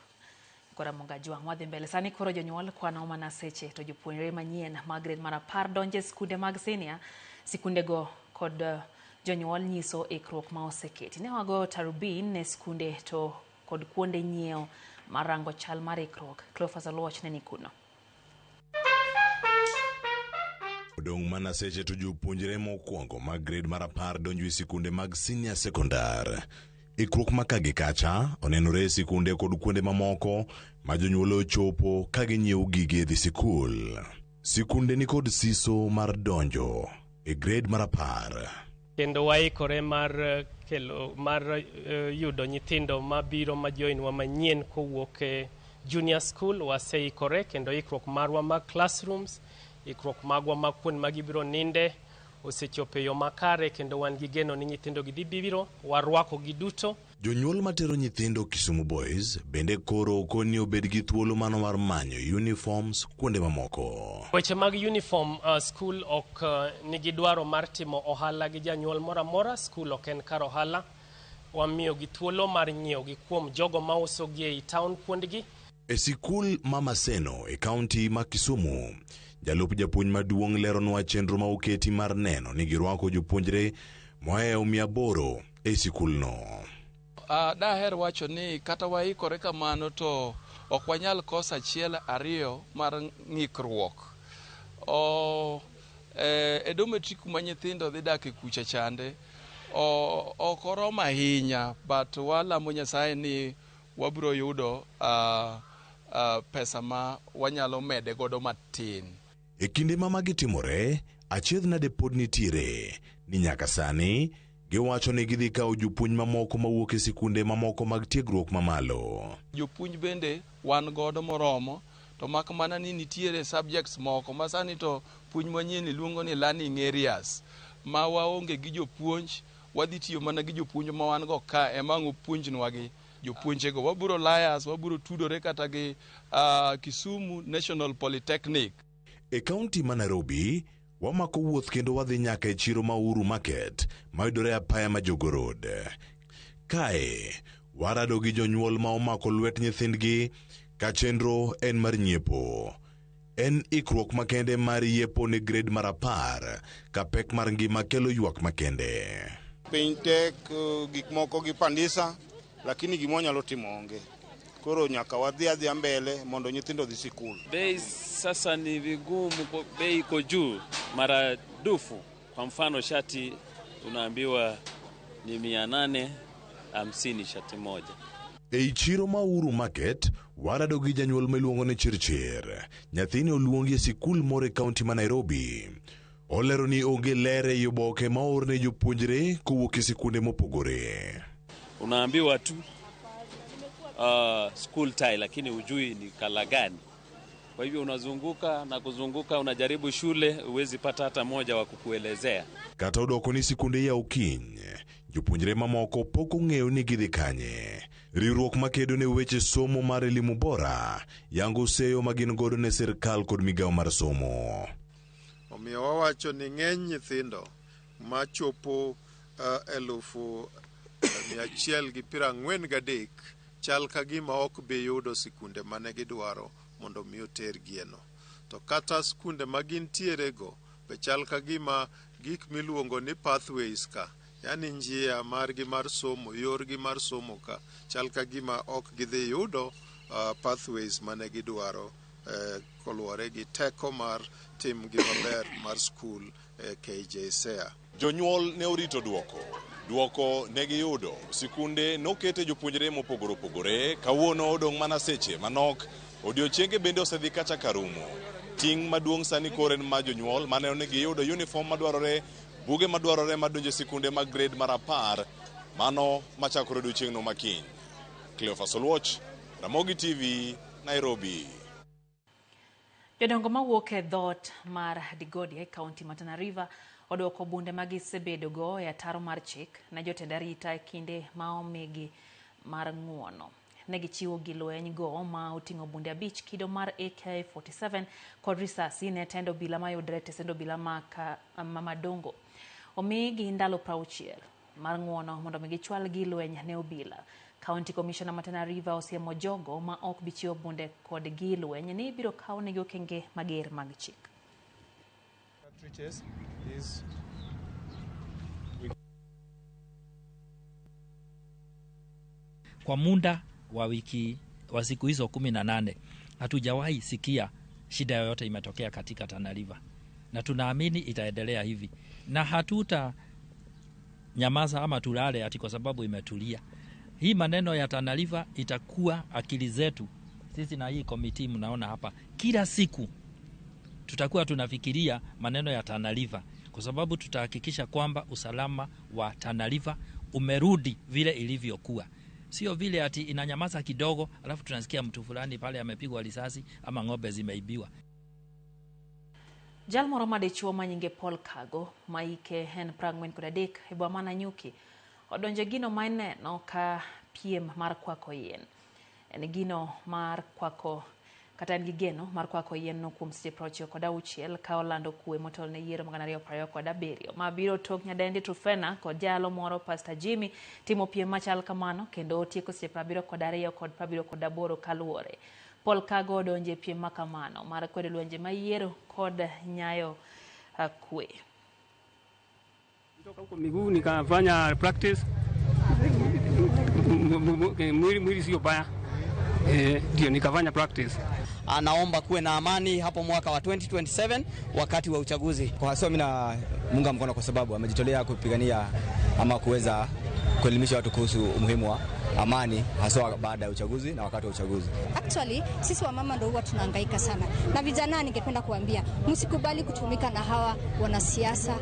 kora Mogajwang'. Wadhi mbele sani koro jonyuol kwano mana seche to jopuonjre manyien mag grade mar 10 donjo e skunde mag senior. Sikundego kod jonyuol nyiso ikruok ma oseketi. Ne wago tarubin ne skunde to kod kuonde nyiewo mar rango chal mar ikruok. Cleophas Oluoch ne ni kuno. Odong' mana seche to jopuonjre mokwongo mag grade mar 10 donjo e sikunde mag senior secondar. Ikruok ma ka gi kacha onenore e sikunde kod kuonde mamoko ma jonyuol ochopo ka ginyiewo gige dhi sikul. Sikunde ni kod siso mar donjo e grade mar 10. Kendo waikore mar kelo mar yudo nyithindo mabiro ma join wa manyien kowuok e junior school. Waseikore kendo ikruok marwa mag classrooms, ikruok magwa mag kuond ma gibiro ninde osechopo e yo makare, kendo wan gi geno ni nyithindo gi dhi biro warwako gi duto. Jonyuol matero nyithindo Kisumu Boys bende koro okoni obed gi thuolo mano mar manyo uniforms kuonde mamoko. Weche mag uniform, school ok nigi dwaro mar timo ohala gi janyuol moro amora. School ok en kar ohala. Wamiyo gi thuolo mar nyiewo gi kuom jogo mauso gi ei town kuondgi. E sikul ma Maseno e kaunti ma Kisumu, jalup japuonj maduong' leronwa chenro ma oketi mar neno ni girwako jopuonjre mohewo 800 e sikulno. Daher wacho ni kata waikore kamano to ok wanyal koso 1 2 mar ng'ikruok. E dormitory kuma nyithindo dhi dak e kucha chande ok oromo ahinya, but walamo Nyasaye ni wabiro yudo pesa ma wanyalo mede godo matin. E kinde ma magi timore, achiedh nade pod nitiere ni nyaka sani giwacho ni gidhi kawo jopuonj mamoko mawuok e sikunde mamoko mag tiegruok mamalo. Jopuonj bende wan godo moromo, to mak mana ni nitiere subjects moko ma sani to puonj manyien iluongo ni learning areas ma waonge gi jopuonj. Wadhi tiyo mana gi jopuonj ma wan go ka ema ang' opuonjnwa gi jopuonjego. Wabiro lias, wabiro tudore kata gi Kisumu National Polytechnic. E kaunti ma Nairobi, wamako wuoth kendo wadhi nyaka e chiro ma Uhuru Market mayudore apaya ma Jogoo Road. Kae, warado gi jonyuol ma omako lwet nyithindgi ka chenro en mar nyiepo. En ikruok makende mar yiepo ne grade mar 10 ka pek mar ngima kelo ywak makende. Piny tek, gik moko gi pandisa, lakini gima wanyalo timo onge. Koro nyaka wadhi adhiya mbele mondo nyithindo odhi sikul. Bei sasa ni vigumu, bei iko juu maradufu. Kwa mfano shati unaambiwa ni 850 shati moja. Ei chiro ma Uhuru Market, warado gi janyuol miluongo ni Chirchir. Nyathine oluongi e sikul moro e kaunti ma Nairobi. Olero ni onge ler ei oboke ma oorne jopuonjre kowuok e sikunde mopogore. Unaambiwa tu school tie, lakini hujui ni kala gani. Kwa hivyo unazunguka na kuzunguka, unajaribu shule, huwezi pata hata moja wa kukuelezea. Kata odoko ni sikunde yaw kiny, jopuonjre mamoko pok ong'eyo ni gidhi kanye. Riwruok makedo ne weche somo mar elimu bora yango seyo ma gin godo ne sirkal kod migawo mar somo. Omiyo wawacho ni ng'eny nyithindo machopo 143,000 chal ka gima ok bi yudo sikunde mane gidwaro mondo mi otergieno. To kata sikunde ma gintiere go be chal ka gima gik miluongo ni pathways ka, yani njia margi mar somo, yorgi mar somo ka, chal ka gima ok gidhi yudo pathways mane gidwaro koluwore gi teko mar timgi maber mar skul KJSEA. Jonyuol ne orito duoko. Duoko ne giyudo. Sikunde nokete jopuonjre mopogore opogore. Kawuono odong' mana seche manok. Odiochienge bende osedhi kacha karumo. Ting' maduong' sani koro en mar jonyuol maneno ni giyudo uniform madwarore, buge madwarore madonjo e sikunde mag grade mar 10, mano machakore odiochieng'no makiny. Cleophas Oluoch, Ramogi TV, Nairobi. Jodongo mawuok e dhoot mar Digodia e kaunti ma Tana River odwoko bunde ma gisebedogo e ataro mar chik ne jotend arita e kinde ma omigi mar ng'uono. Ne gichiwo gi lweny go ma oting'o bunde 5 kido mar AK-47 kod risasi ne tend obila mayudore e tesend obila ma Madongo. Omigi ndalo 60 mar ng'uono mondo mi gichwal gi lweny ne obila. County Commissioner ma Tana River osiemo jogo ma ok bi chiwo bunde kod gi lweny ni ibiro kawnegi okenge mager mag chik. Kwa muda wa wiki wa siku hizo 18 hatujawahi sikia shida yoyote imetokea katika Tana River, na tunaamini itaendelea hivi na hatuta nyamaza ama tulale ati kwa sababu imetulia. Hii maneno ya Tana River itakuwa akili zetu sisi na hii komiti mnaona hapa, kila siku tutakuwa tunafikiria maneno ya Tana River, kwa sababu tutahakikisha kwamba usalama wa Tana River umerudi vile ilivyokuwa. Sio vile ati inanyamaza kidogo alafu tunasikia mtu fulani pale amepigwa risasi ama ng'ombe zimeibiwa. Jal moro madichuo manyinge Paul Kago maike en 43 e boma ma Nanyuki odonjo gino ma ineno ka piem mar kwako yien. En gino mar kwako kata en gi geno mar kwako yien no kuom seche 96 ka olando kwe motelo ne yiero mag 2027 mabiro tok nyadendi Trufena kod jalo moro Pastor Jimmy timo piem machal kamano kendo otieko seche 72 kod 78 kaluwore. Paul Kago odonjo e piem makamano mar kwedo lwenje ma yiero kod nyayo kwe. Kutoka huko miguu nikafanya practice, mwili sio baya, ndio nikafanya practice. Anaomba kuwe na amani hapo mwaka wa 2027 wakati wa uchaguzi. Kwa haswa mimi na munga mkono kwa sababu amejitolea kupigania ama kuweza kuelimisha watu kuhusu umuhimu wa amani haswa baada ya uchaguzi na wakati wa uchaguzi. Actually sisi wamama ndio huwa tunahangaika sana. Na vijana ningependa kuambia msikubali kutumika na hawa wanasiasa.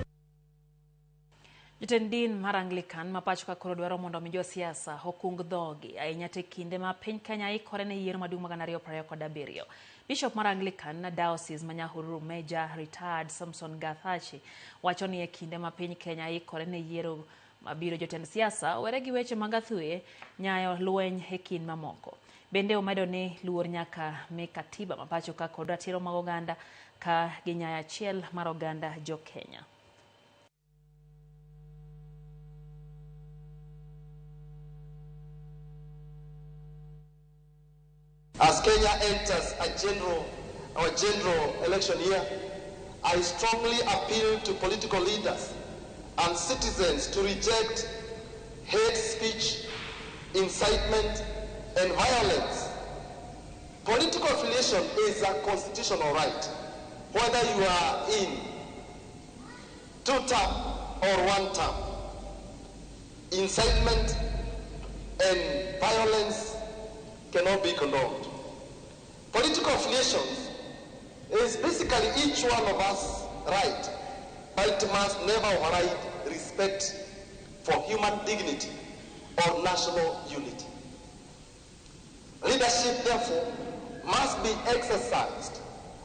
Jatend din mar Anglican ma pacho ka koro dwaro mondo mi josiasa okung dhogi ahinya te kinde ma piny Kenya ikore ne yiero maduong' mag 2027. Bishop mar Anglican na Diocese ma Nyahururu Major Retired Samson Gathachi wacho ni e kinde ma piny Kenya ikore ne yiero mabiro jotend siasa owere gi weche mag athuye nyayo lweny e kind mamoko. Bende omedo ni luor nyaka mi katiba ma pacho ka kod ratiro mag oganda ka ginyayo achiel mar oganda jo Kenya. As Kenya enters our general election year, I strongly appeal to political leaders and citizens to reject hate speech, incitement, and violence. Political affiliation is a constitutional right, whether you are in two-term or one-term. Incitement and violence cannot be condoned. Political affiliations is basically each one of us right, but it must never override respect for human dignity or national unity. Leadership, therefore, must be exercised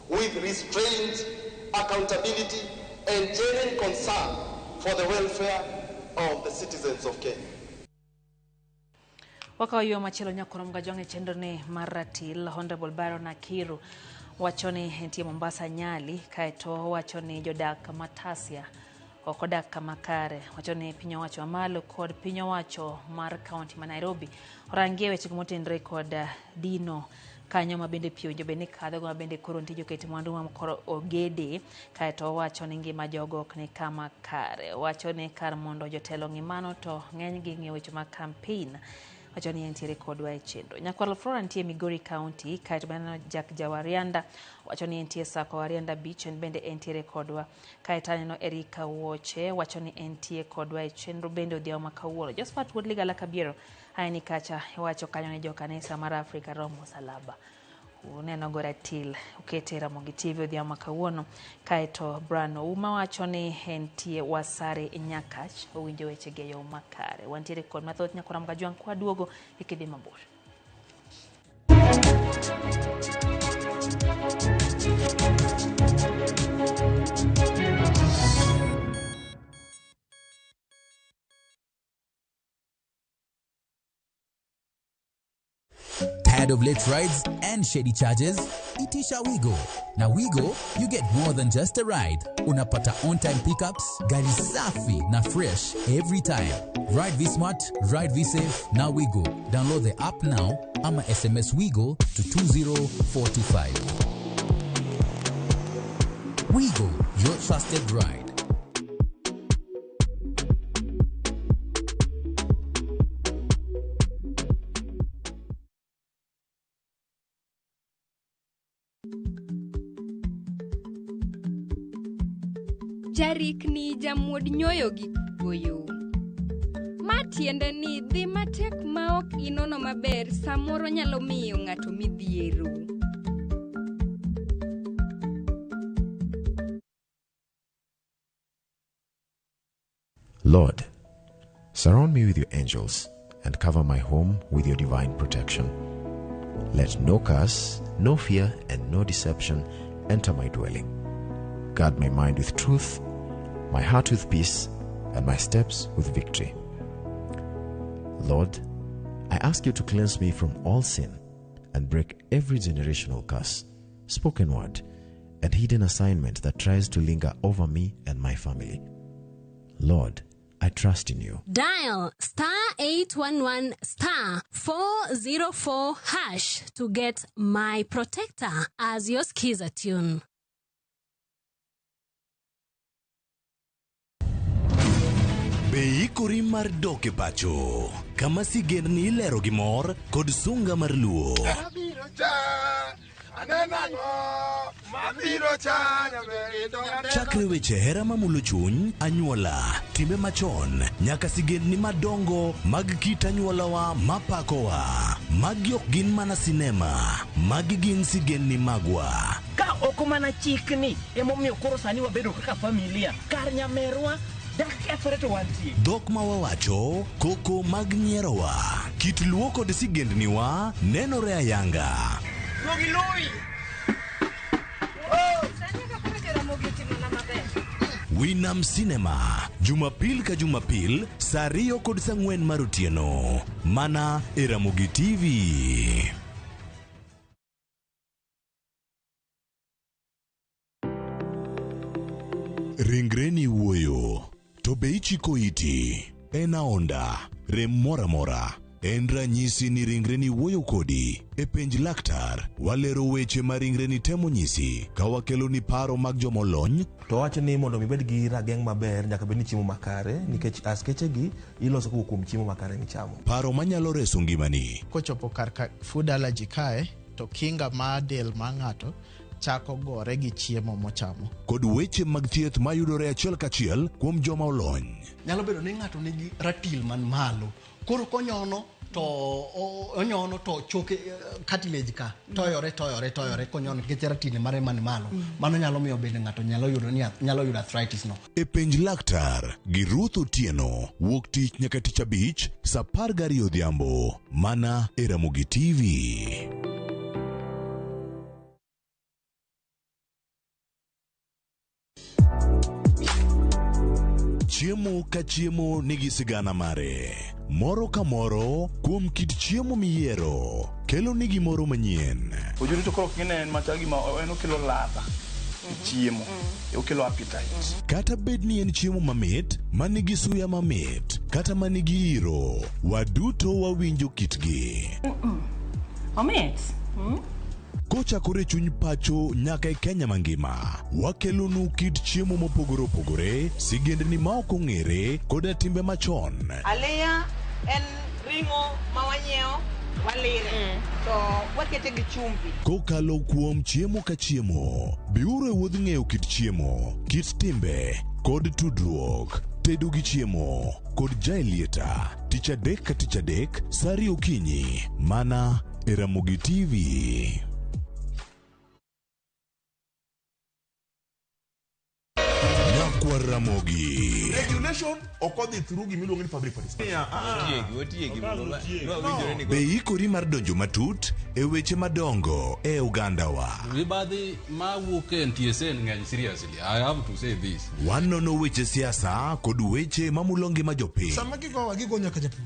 with restraint, accountability, and genuine concern for the welfare of the citizens of Kenya. Wakawo yo machielo nyakorom gajwang' e chenro ni mar ratil. Honorable Byron Akiru wacho ni entie Mombasa Nyali, kaeto wacho ni jodak Matasia ok odak kama kare. Wacho ni piny owacho mamalo kod piny owacho mar kaunti ma Nairobi orangie weche motenore kod dino kanyo ma bende pi owinjo bed ni kadho ma bende koro nitie joket mwandu ma koro ogede. Kaeto owacho ni ngima jogo ok ni kama kare. Owacho ni kar mondo jotelo ng'i mano to ng'enygi ng'iyo weche mag campaign. Wacho ni entiere kodwa e chenro. Nyakwar Flora nitie Migori County, kaeto bende Jack Jawarianda wacho ni entie Sako Warianda Beach, en bende entiere kodwa. Kaeto aneno Erika Woche wacho ni entie kodwa e chenro bende odhiambo ma kawuono. Josephat Wuod Ligala Kabiero aeni kacha iwacho kanyo ni jokanisa mar Afrika romo salaba. Uneno go ratil ukete Ramogi TV odhiambo ma kawuono. Kaeto Brano Uma wacho ni entie Wasare Nyakach owinjo weche ge yo makare. Wantiere kod mathoth nyakoram gajwang' kwa duogo e kidhi mabor. Tired of late rides and shady charges? Itisha Wigo. Na Wigo, you get more than just a ride. Unapata on-time pickups, gari safi na fresh every time. Ride V Smart, ride V Safe, na Wigo. Download the app now ama SMS Wigo to 20425. Wigo, your trusted ride. Jarikni jamuod nyoyo gi goyo. Ma tiende ni dhi matek ma ok inono maber samoro nyalo miyo ng'ato midhiero. Lord, surround me with your angels and cover my home with your divine protection. Let no curse, no fear, and no deception enter my dwelling. Guard my mind with truth, my heart with peace, and my steps with victory. Lord, I ask you to cleanse me from all sin and break every generational curse, spoken word, and hidden assignment that tries to linger over me and my family. Lord, I trust in you. Dial star 811 star 404 hash to get My Protector as your skiza tune. Be ikori mar dok e pacho kama sigendni ilero gi mor kod sunga mar luo. Chakre weche hera mamulo chuny, anyuola, timbe machon, nyaka sigendni madongo mag kit anyuolawa mapakowa. Magi ok gin mana sinema, magi gin sigendni magwa. Ka ok mana chikni emomiyo koro sani wabedo kaka familia kar nyamerwa dak kethore to wantie. Dhok ma wawacho, koko mag nyierowa, kit luo kod sigendniwa nenore ayanga. Winam Cinema, Jumapil ka Jumapil, saa 2 kod saa 4 mar otieno. Mana e Ramogi TV. Ringreni wuoyo, to be ichiko iti? En aonda, rem moro amora. En ranyisi ni ringreni wuoyo kodi. E penj laktar, walero weche ma ringreni temo nyisi ka wakeloni paro mag jomolony. To wacho ni mondo mi ibed gi rageng' maber nyaka bed ni chiemo makare nikech askeche gi iloso kowuok kuom chiemo makare michamo. Paro manyalo reso ngimani. Kochopo kar ka food allergy kae to kinga mar del mar ng'ato chako gore gi chiemo mochamo. Kod weche mag thieth mayudore achiel kachiel kuom joma olony. Nyalo bedo ni ng'ato nigi ratil man malo. Koro konyono to onyono to choke cartilage ka toyore toyore toyore konyono nikech ratil mare man malo. Mano nyalo miyo bende ng'ato nyalo yudo ni nyalo yudo arthritis no. E penj laktar gi Ruth Otieno wuok tich nyaka tich abich saa 12 odhiambo mana e Ramogi TV. Chiemo ka chiemo nigi sigana mare. Moro ka moro kuom kit chiemo miyiero kelo ni gimoro manyien. Ojuri to koro king'e en machal gima en okelo ladha e chiemo, okelo appetite. Kata bed ni en chiemo mamit, manigi suya mamit, kata manigi iro, waduto wawinjo kitgi. Omit. Kochakore chuny pacho nyaka e Kenya mangima, wakelonu kit chiemo mopogore opogore, sigendni ma ok ong'ere koda timbe machon. Aliya en ring'o ma wanyiewo walire to wakete gi chumbi. Kokalo kuom chiemo ka chiemo, biuru e wuodh ng'eyo kit chiemo, kit timbe kod tudruok. Tedo gi chiemo kod Jaelieta, tich adek ka tich adek, saa 2 okinyi, mana e Ramogi TV. Ramogi. Regulation ok odhi through gimiluongo ni public participation. Be ikori mar donjo matut e weche madongo e Uganda wa. Mibadhi mawuok e NTSA ng'eny seriously. I have to say this. Wanono weche siasa kod weche mamulo ngima jopiny. Sama gigowa gigo nyaka japur.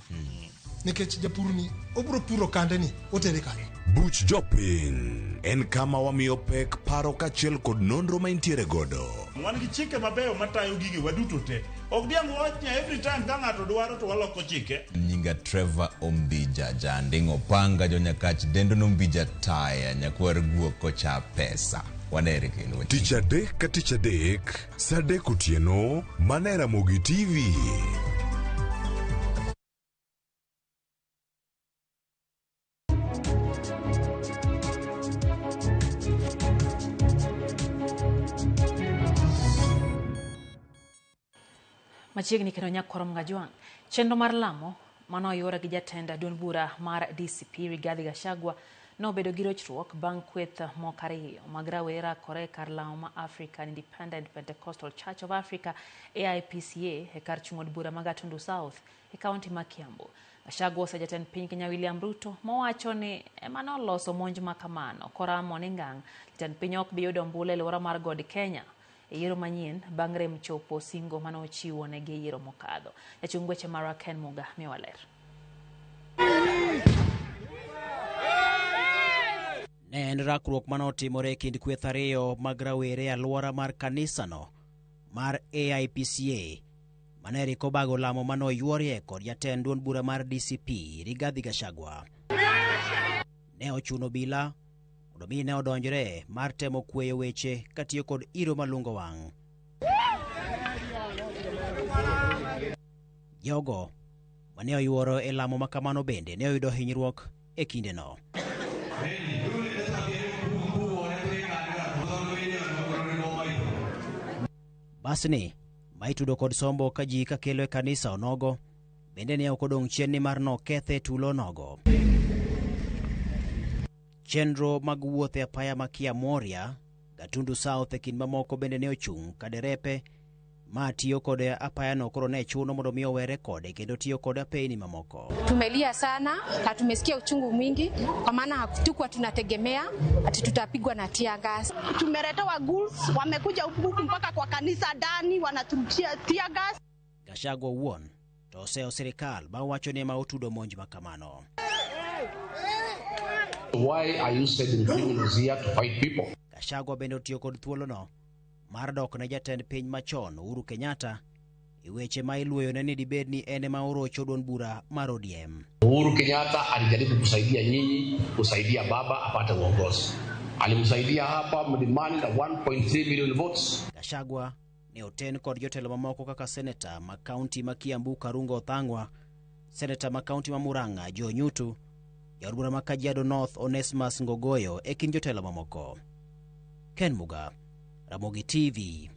Nikech japur ni obiro puro kande ni otere kanye. Buch Jopiny en kama wamiyo pek paro kaachiel kod nonro ma intiere godo. Wan gi chike mabeyo matayo gige waduto te. Ok diang' wawach ni every time ka ng'ato dwaro to waloko chike. Nyinga Trevor Ombija Janding' Opanga Jonyakach dendo nombija taya nyakwar guok kocha pesa. Wanere kendo. Tich adek ka tich adek, saa adek otieno, mana e Ramogi TV. Machiegni kendo nyakwar Mgajwang'. Chenro mar lamo mane oyuore gi jatend duond bura mar DCP Rigathi Gachagua nobedo gi rochruok bang' kweth moko ariyo mag rawere rakore kar lamo ma African Independent Pentecostal Church of Africa AIPCA e kar chung' od bura ma Gatundu South e kaunti ma Kiambu. Gachagua ose jatend piny Kenya William Ruto mowacho ni ema noloso monj ma kamano koramo ni ngang' jatend piny ok bi yudo ombulu e alwora mar God Kenya e yiero manyien bang' rem chopo singo mane ochiwo negi e yiero mokadho. Jachung' weche marwa Ken Muga miyowa ler. Ne en rakruok mane otimore e kind kweth ariyo mag rawere e alwora mar kanisano mar AIPCA mane rik obago lamo mane oyuorie kod jatend duond bura mar DCP Rigathi Gachagua. Ne ochuno obila mondo mi ne odonjre mar temo kweyo weche katiyo kod iro malungo wang'. Jogo mane oyuoro e lamo ma kamano bende ne oyudo hinyruok e kindeno. Basni ma itudo kod sombo ka ji kakelo e kanisa onogo bende ne ok odong' chien nimar nokethe tulo onogo. Chenro mag wuoth e apaya ma Kiamoria, Gatundu South e kind mamoko bende ne ochung' ka derepe ma tiyo kod apayano koro ne chuno mondo mi owere kode kendo tiyo kod apeyni mamoko. Tumelia sana na tumesikia uchungu mwingi, kwa maana hatukuwa tunategemea ati tutapigwa na tear gas. Tumeletewa ghouls, wamekuja huku mpaka kwa kanisa ndani wanaturushia tear gas. Gachagua owuon to oseyo sirikal ma owacho ni ema otudo monj ma kamano. Why are you sending criminals here to fight people? Gachagua bende otiyo kod thuolono mar dok ne jatend piny machon Uhuru Kenyatta e weche ma iluoyone ni dibed ni en ema orocho duond bura mar ODM. Uhuru Kenyatta alijaribu kusaidia nyinyi, kusaidia baba apate uongozi. Alimsaidia hapa Mlimani na 1.3 million votes. Gachagua ne oten kod jotelo mamoko kaka seneta ma kaunti ma Kiambu Karungo Othang'wa, seneta ma kaunti ma Murang'a Joe Nyutu, jaod bura ma Kajiado North Onesmus Ngogoyo e kind jotelo mamoko. Ken Muga, Ramogi TV.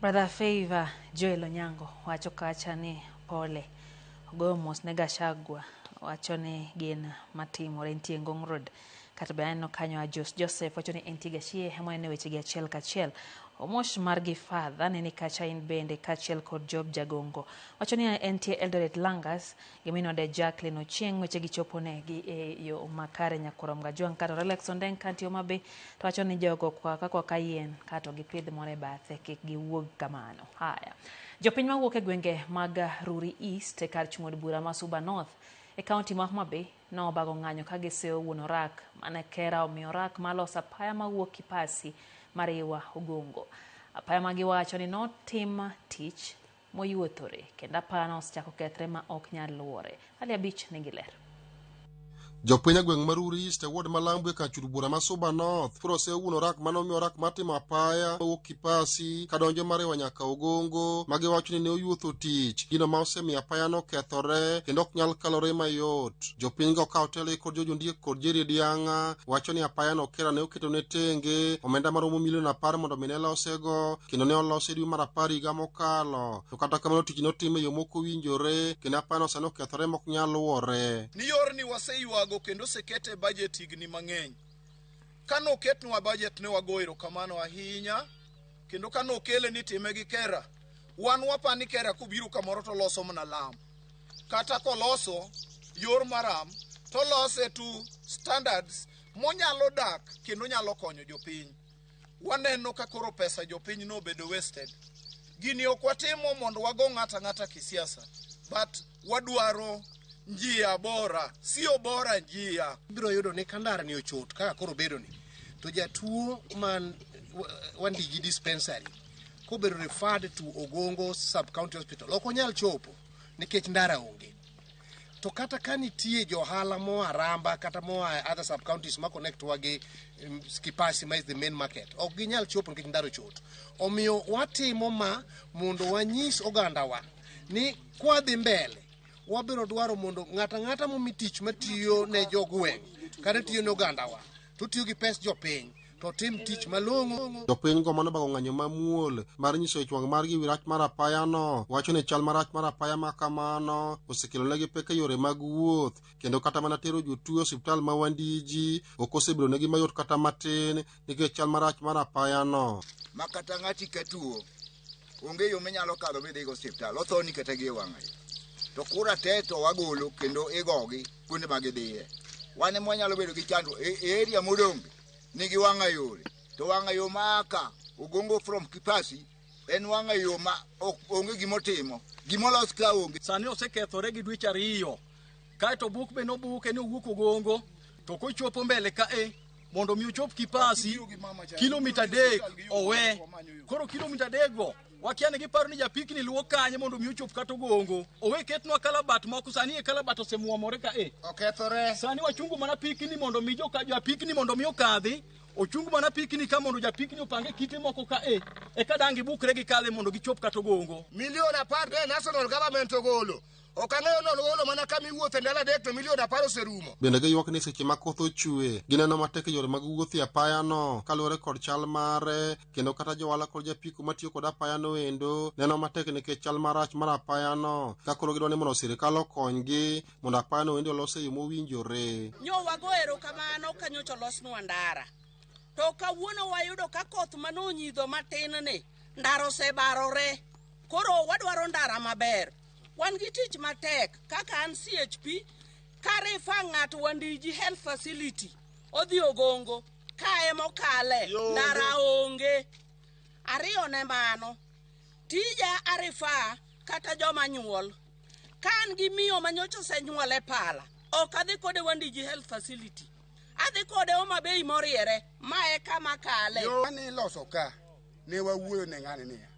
Brother Favor Joel Onyango wacho kacha ni pole. Ogoyo mos ne Gachagua wacho ni gin matimore nitie Ngong Road. Kata be aneno kanyo Ajos Joseph wacho ni entie Gachie ema onene wechegi achiel kachiel. Omosh mar gi father neni kacha in bende kaachiel kod Job Jagongo. Wacho ni entie Eldoret Langas gi minode Jacqueline Ochieng' wechegi chopo negi e yo makare nyakwar Mgajwang' kata Relax Ondeng kantie Homa Bay to wacho ni jogo kwaka kwaka yien kato gipidh moro e bathe kik giwuog kamano. Haya. Jopiny mawuok e gwenge mag Ruri East e kar chung' od bura ma Suba North e kaunti ma Homa Bay nobago ng'anyo ka giseyo wuon orak mane Kera omiyo orak maloso apaya mawuok Kipasi Mariwa Ogongo. Apaya ma giwacho ni notim tich moyuothore kendo apaya osechako kethre ma ok nyal luwore. Ali abich nigi ler. Jopiny e gweng' ma Ruri East e ward ma Lambu e kar chud bura ma Suba North koro oseyo wuon orak mane omiyo orak mar timo apaya mawuok Kipasi kadonjo Mariwa nyaka Ogongo ma giwacho ni ne oyuotho tich gino ma osemiyo apayano okethore kendo ok nyal kalore mayot. Jopiny go ka otelgi kod George Ondiek kod Jerry Diang'a wacho ni apayano Kera ne oketone tenge omenda maromo milion 10 mondo mi ne losego kendo ne olose dwe mar 10 higa mokalo. To kata kamano tich notim e yo mok owinjore kendo apayano sani okethore mok nyal luwore. Ni yorni waseywago kendo osekete e budget higni mang'eny. Kano oketnwa budget ne wago erokamano ahinya, kendo kanokele ni time gi Kera, wan wapa ni Kera kobiro kamoro to loso mana lam. Kata koloso yor maram, to lose to standards monyalo dak kendo nyalo konyo jopiny. Waneno ka koro pesa jopiny nobedo wasted. Gini ok watimo mondo wago ng'ato ang'ata kisiasa, but wadwaro Njia bora, sio bora njia. Ibiro yudo ni ka ndara ni ochot kaka koro bedo ni, to jatuo man Wandigi dispensary kobedo referred to Ogongo sub county hospital ok onyal chopo nikech ndara onge. To kata ka nitie johala moa Ramba kata moa other sub counties ma connect wa gi Kipasi ma is the main market, ok ginyal chopo nikech ndara ochot. Omiyo watimo ma mondo wanyis ogandawa ni kwadhi mbele wabiro dwaro mondo ng'ato ang'ata momi tich matiyo ne jogweng' kata tiyo ne ogandawa to tiyo gi pes jopiny to tim tich malong'o. Jopiny go manobago ng'anyo mamuol mar nyiso ich wang' margi ewi rach mar apayano wacho ni chal marach mar apaya ma kamano osekelo negi pek e yore mag wuoth kendo kata mana tero jotuo e osiptal ma Wandiji ok osebedo negi mayot kata matin nikech chal marach mar apayano. Ma kata ng'ati ka tuo onge yo minyalo kadho midhigo osiptal, othoni kata gi e wang'ayo. To kura te to wagolo kendo igogi kuonde ma gidhiye. Wan ema wanyalo bedo gi chandruok e area modong' nigi wang'ayore to wang'ayo ma ka Ogongo from Kipasi en wang'ayo ma ok onge gimotimo gimolos ka onge. Sani osekethore gi dweche ariyo kaeto buk be nobuke ni owuok Ogongo to kochopo mbele ka e mondo mi ochop Kipasi kilomita 3 owe. Koro kilomita 3 go wakia ni giparo ni japikni luwo kanye mondo mi ochop kata Ogongo. Owe ketnwa kalabat moko sani e kalabat osemuomore ka e. Okethore. Sani wachungo mana pikni mondo mi joka japikni mondo mi okadhi. Ochung mana pikni ka mondo japikni opange kite moko ka e. Eka dang' gibukre gikadhe mondo gichop kata Ogongo. Milion 10 ne national government ogolo. Ok ang'eyo ni ogolo mana kama iwuothe ndalo 3 to milion 10 oserumo. Bende giywak ni seche ma koth ochwe gineno matek e yore mag wuoth e apayano kaluwore kod chal mare kendo kata johala kod japiko matiyo kod apayano endo neno matek nikech chal marach mar apayano ka koro gidwa ni mondo sirikal okonygi mondo apayano endo olos e yo mowinjore. Nyo wago erokamano ka nyocha olosnwa ndara. To kawuono wayudo ka koth manonyidho matin ni ndara osebarore. Koro wadwaro ndara maber. Wan gi tich matek kaka an CHP karifa ng'ato Wandiji Health Facility odhi Ogongo kae mokale ndara onge. Ariyo ne mano tija arifa kata joma nyuol. Ka an gi miyo manyocha osenyuol e pala ok adhi kode Wandiji Health Facility. Adhi kode Homa Bay moriere ma e kama kale. Yo mane iloso ka ne wawuoyo ne ng'ani niya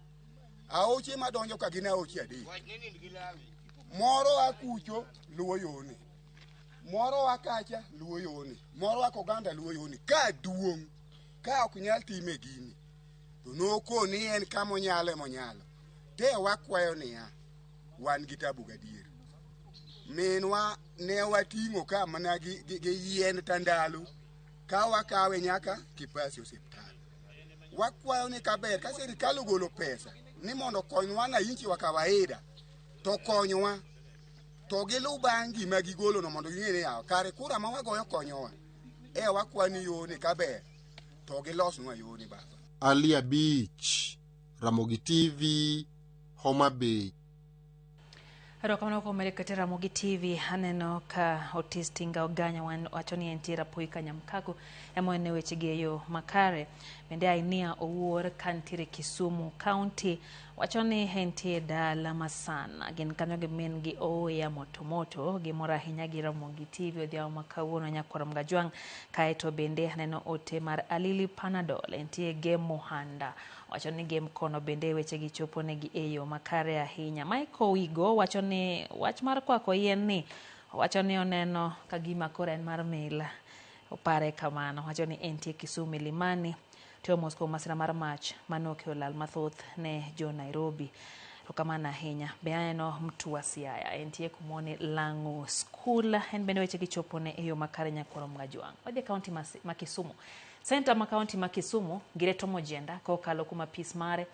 aoche madonjo ka gin aoche 3. Moro a kucho luwo yoni, moro a kacha luwo yoni, moro a Koganda luwo yoni. Ka duong' ka ok nyal time gini to nokoni en kama onyalo emonyalo. Te wakwayo niya wan gi tabu gadier. Minwa ne wating'o ka mana gi yien tandalo ka wakawe nyaka Kipasi osiptal. Wakwayo ni kaber ka sirikal ogolo pesa ni mondo konywa wananchi wa kawaida to konywa to giluw bang' gima gigolono mondo ging'e ni yawa kare kura ma wagoyo konyowa. E wakwani yoni kaber to gilosnwa yoni baba. Ali Abich, Ramogi TV, Homa Bay. Erokamano kuom medo kete Ramogi TV. Aneno ka Otis Tinga Oganya wacho ni entie Rapoi Kanyamkago ema en weche gi e yo makare. Bende Ainia Owuor kantiere Kisumu County wacho ni entie dala masana. Gin kanyo gi min gi Oya Motomoto. Gimor ahinya gi Ramogi TV odhiambo ma kawuono nyakwar Mgajwang'. Kaeto bende aneno ote mar Alili Panadol entie Gem Mohanda. Wacho ni Gem kono bende weche gi chopo negi e yo makare ahinya. Michael Wigo wacho ni wach mar kwako yien ni wacho ni oneno ka gima koro en mar mila. Opare kamano. Wacho ni entie Kisumu Milimani. Tiyo mos kuom masira mar mach manokelo lal mathoth ne jo Nairobi. Erokamano ahinya. Be aneno Mtua Siaya entie kumoni Lang'o School. En bende weche gi chopo ne e yo makare nyakwar Mgajwang'. Wadhi e kaunti ma Kisumu. Senta ma kaunti ma Kisumu Gireto Mojenda kokalo kuom apis mare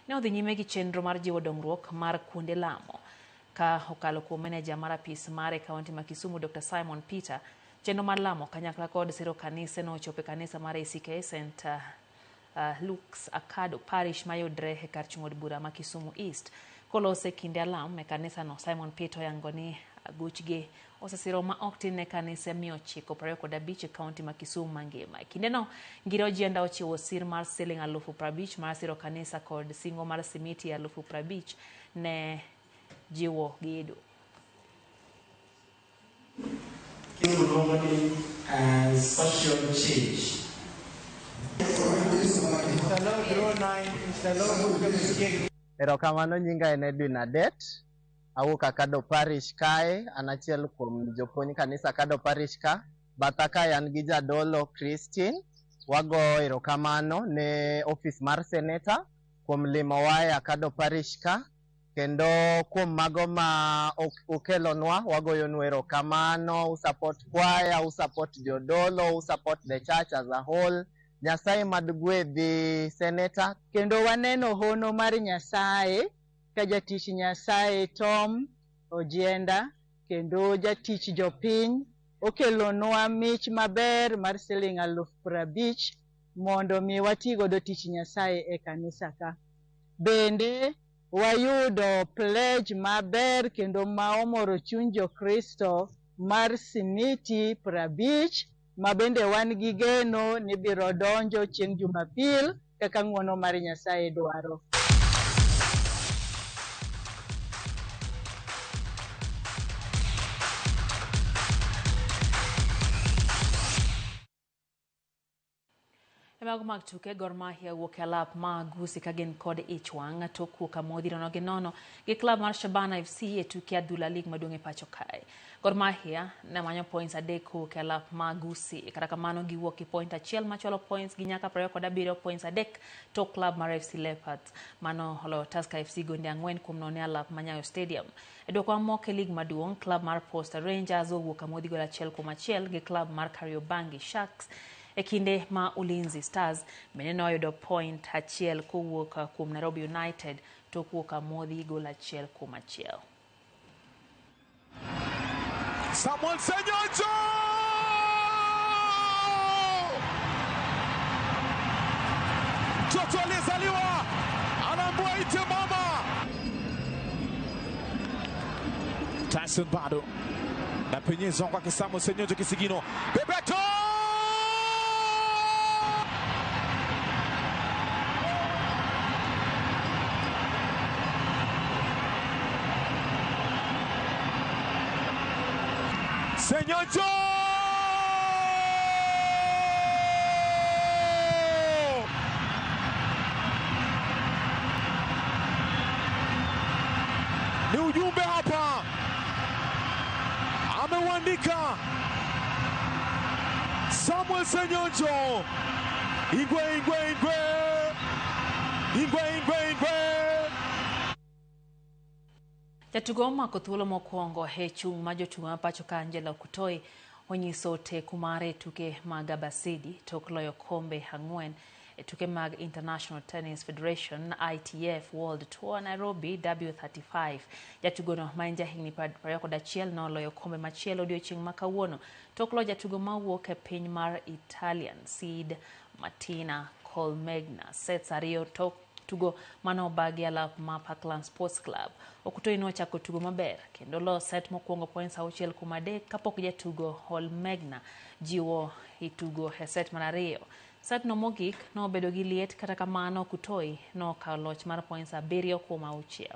ne odhi nyime gi chenro mar jiwo dongruok mar kuonde lamo. Ka okalo kuom meneja mar apis mare kaunti ma Kisumu Dr. Simon Peter, chenro mar lamo kanyakla kod siro kanise nochopo e kanisa mar ACK St. Luke's Akado Parish mayudre e kar chung' od bura ma Kisumu East. Kolose kinde alam e kanisano, Simon Peter oyango ni aguchgi osesiro ma ok tin ne kanise 925 e kaunti ma Kisumu mangima. E kindeno, Ngire Ojienda ochiwo sir mar siling 50,000 mar siro kanisa kod singo mar simiti 50,000 ne jiwo gedo. Kiluongo ni social change. Erokamano nyinga en Edwin Adet. Awuok Akado Parish kae, an achiel kuom jopuonj kanisa Akado Parish ka. Batha kae an gi jadolo Christine. Wago erokamano ne ofis mar seneta kuom limowa e Akado Parish ka. Kendo kuom mago ma ukelonwa, wagoyonu erokamano, usupport kwaya, usupport jodolo, usupport the church as a whole. Nyasaye mad gwedhi seneta. Kendo waneno hono mar Nyasaye ka jatich Nyasaye Tom Ojienda kendo jatich jopiny okelonwa mich maber mar siling 50,000 mondo mi wati godo tich Nyasaye e kanisa ka. Bende wayudo pledge maber kendo ma omoro chuny Jokristo mar simiti 50 ma bende wan gi geno ni biro donjo chieng' Jumapil kaka ng'uono mar Nyasaye dwaro. Mago mag tuke Gor Mahia wuok e alap ma Gusii ka gin kod ich wang' tok wuok amodhi 0-0 gi klab mar Shabana FC e tuke adhula lig maduong' e pacho kae. Gor Mahia ne manyo points 3 kowuok e alap ma Gusii, kata kamano giwuok gi point 1 machwalo points gi nyaka 27 points 3 tok klab mar FC Leopards mano oloyo Tusker FC gonde 4-0 e alap ma Nyayo Stadium. E duoko mamoko e lig maduong', klab mar Posta Rangers owuok amodhi gol 1-1 gi klab mar Kariobangi Sharks. E kinde ma Ulinzi Stars bende noyudo point 1 kowuok kuom Nairobi United tok wuok amodhi gol 1-1. Samuel Senyonjo! Mtoto aliyezaliwa anaambiwa ite mama. Tyson bado na penyezwa kwake Samuel Senyonjo kisigino. Bebeto! Senyonjo! Ni ujumbe hapa ameuandika Samuel Senyonjo. Ingwe, ingwe, ingwe. Ingwe, ingwe, ingwe. Jatugo omako thuolo mokwongo e chung' ma jotugo ma pacho ka Angela Okutoi onyiso teku mare e tuke mag Abasidi tok loyo kombe 4 e tuke mag International Tennis Federation ITF World Tour Nairobi W35. Jatugono ma en jahigni 21 noloyo kombe machielo odiochieng' ma kawuono tok loyo jatugo mawuok e piny mar Italian Seed Martina Colmegna sets 2 tok tugo mano obagi alap ma Parkland Sports Club. Okutoi nochako tugo maber kendo lo set mokwongo points 6-3 kapok jatugo Holmegna jiwo itugo e set mar 2. Set no mogik nobedo gi liet, kata kamano Okutoi nokawo loch mar points 7-6.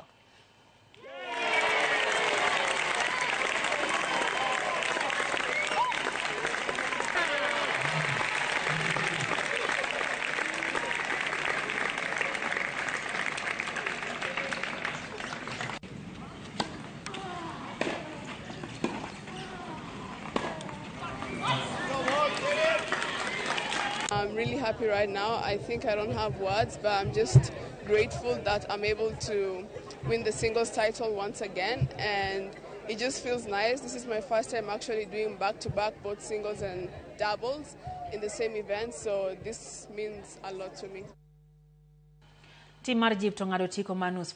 I'm really happy right now. I think I don't have words, but I'm just grateful that I'm able to win the singles title once again, and it just feels nice. This is my first time actually doing back-to-back both singles and doubles in the same event, so this means a lot to me. Team mar Egypt ong'ado otiko mar nus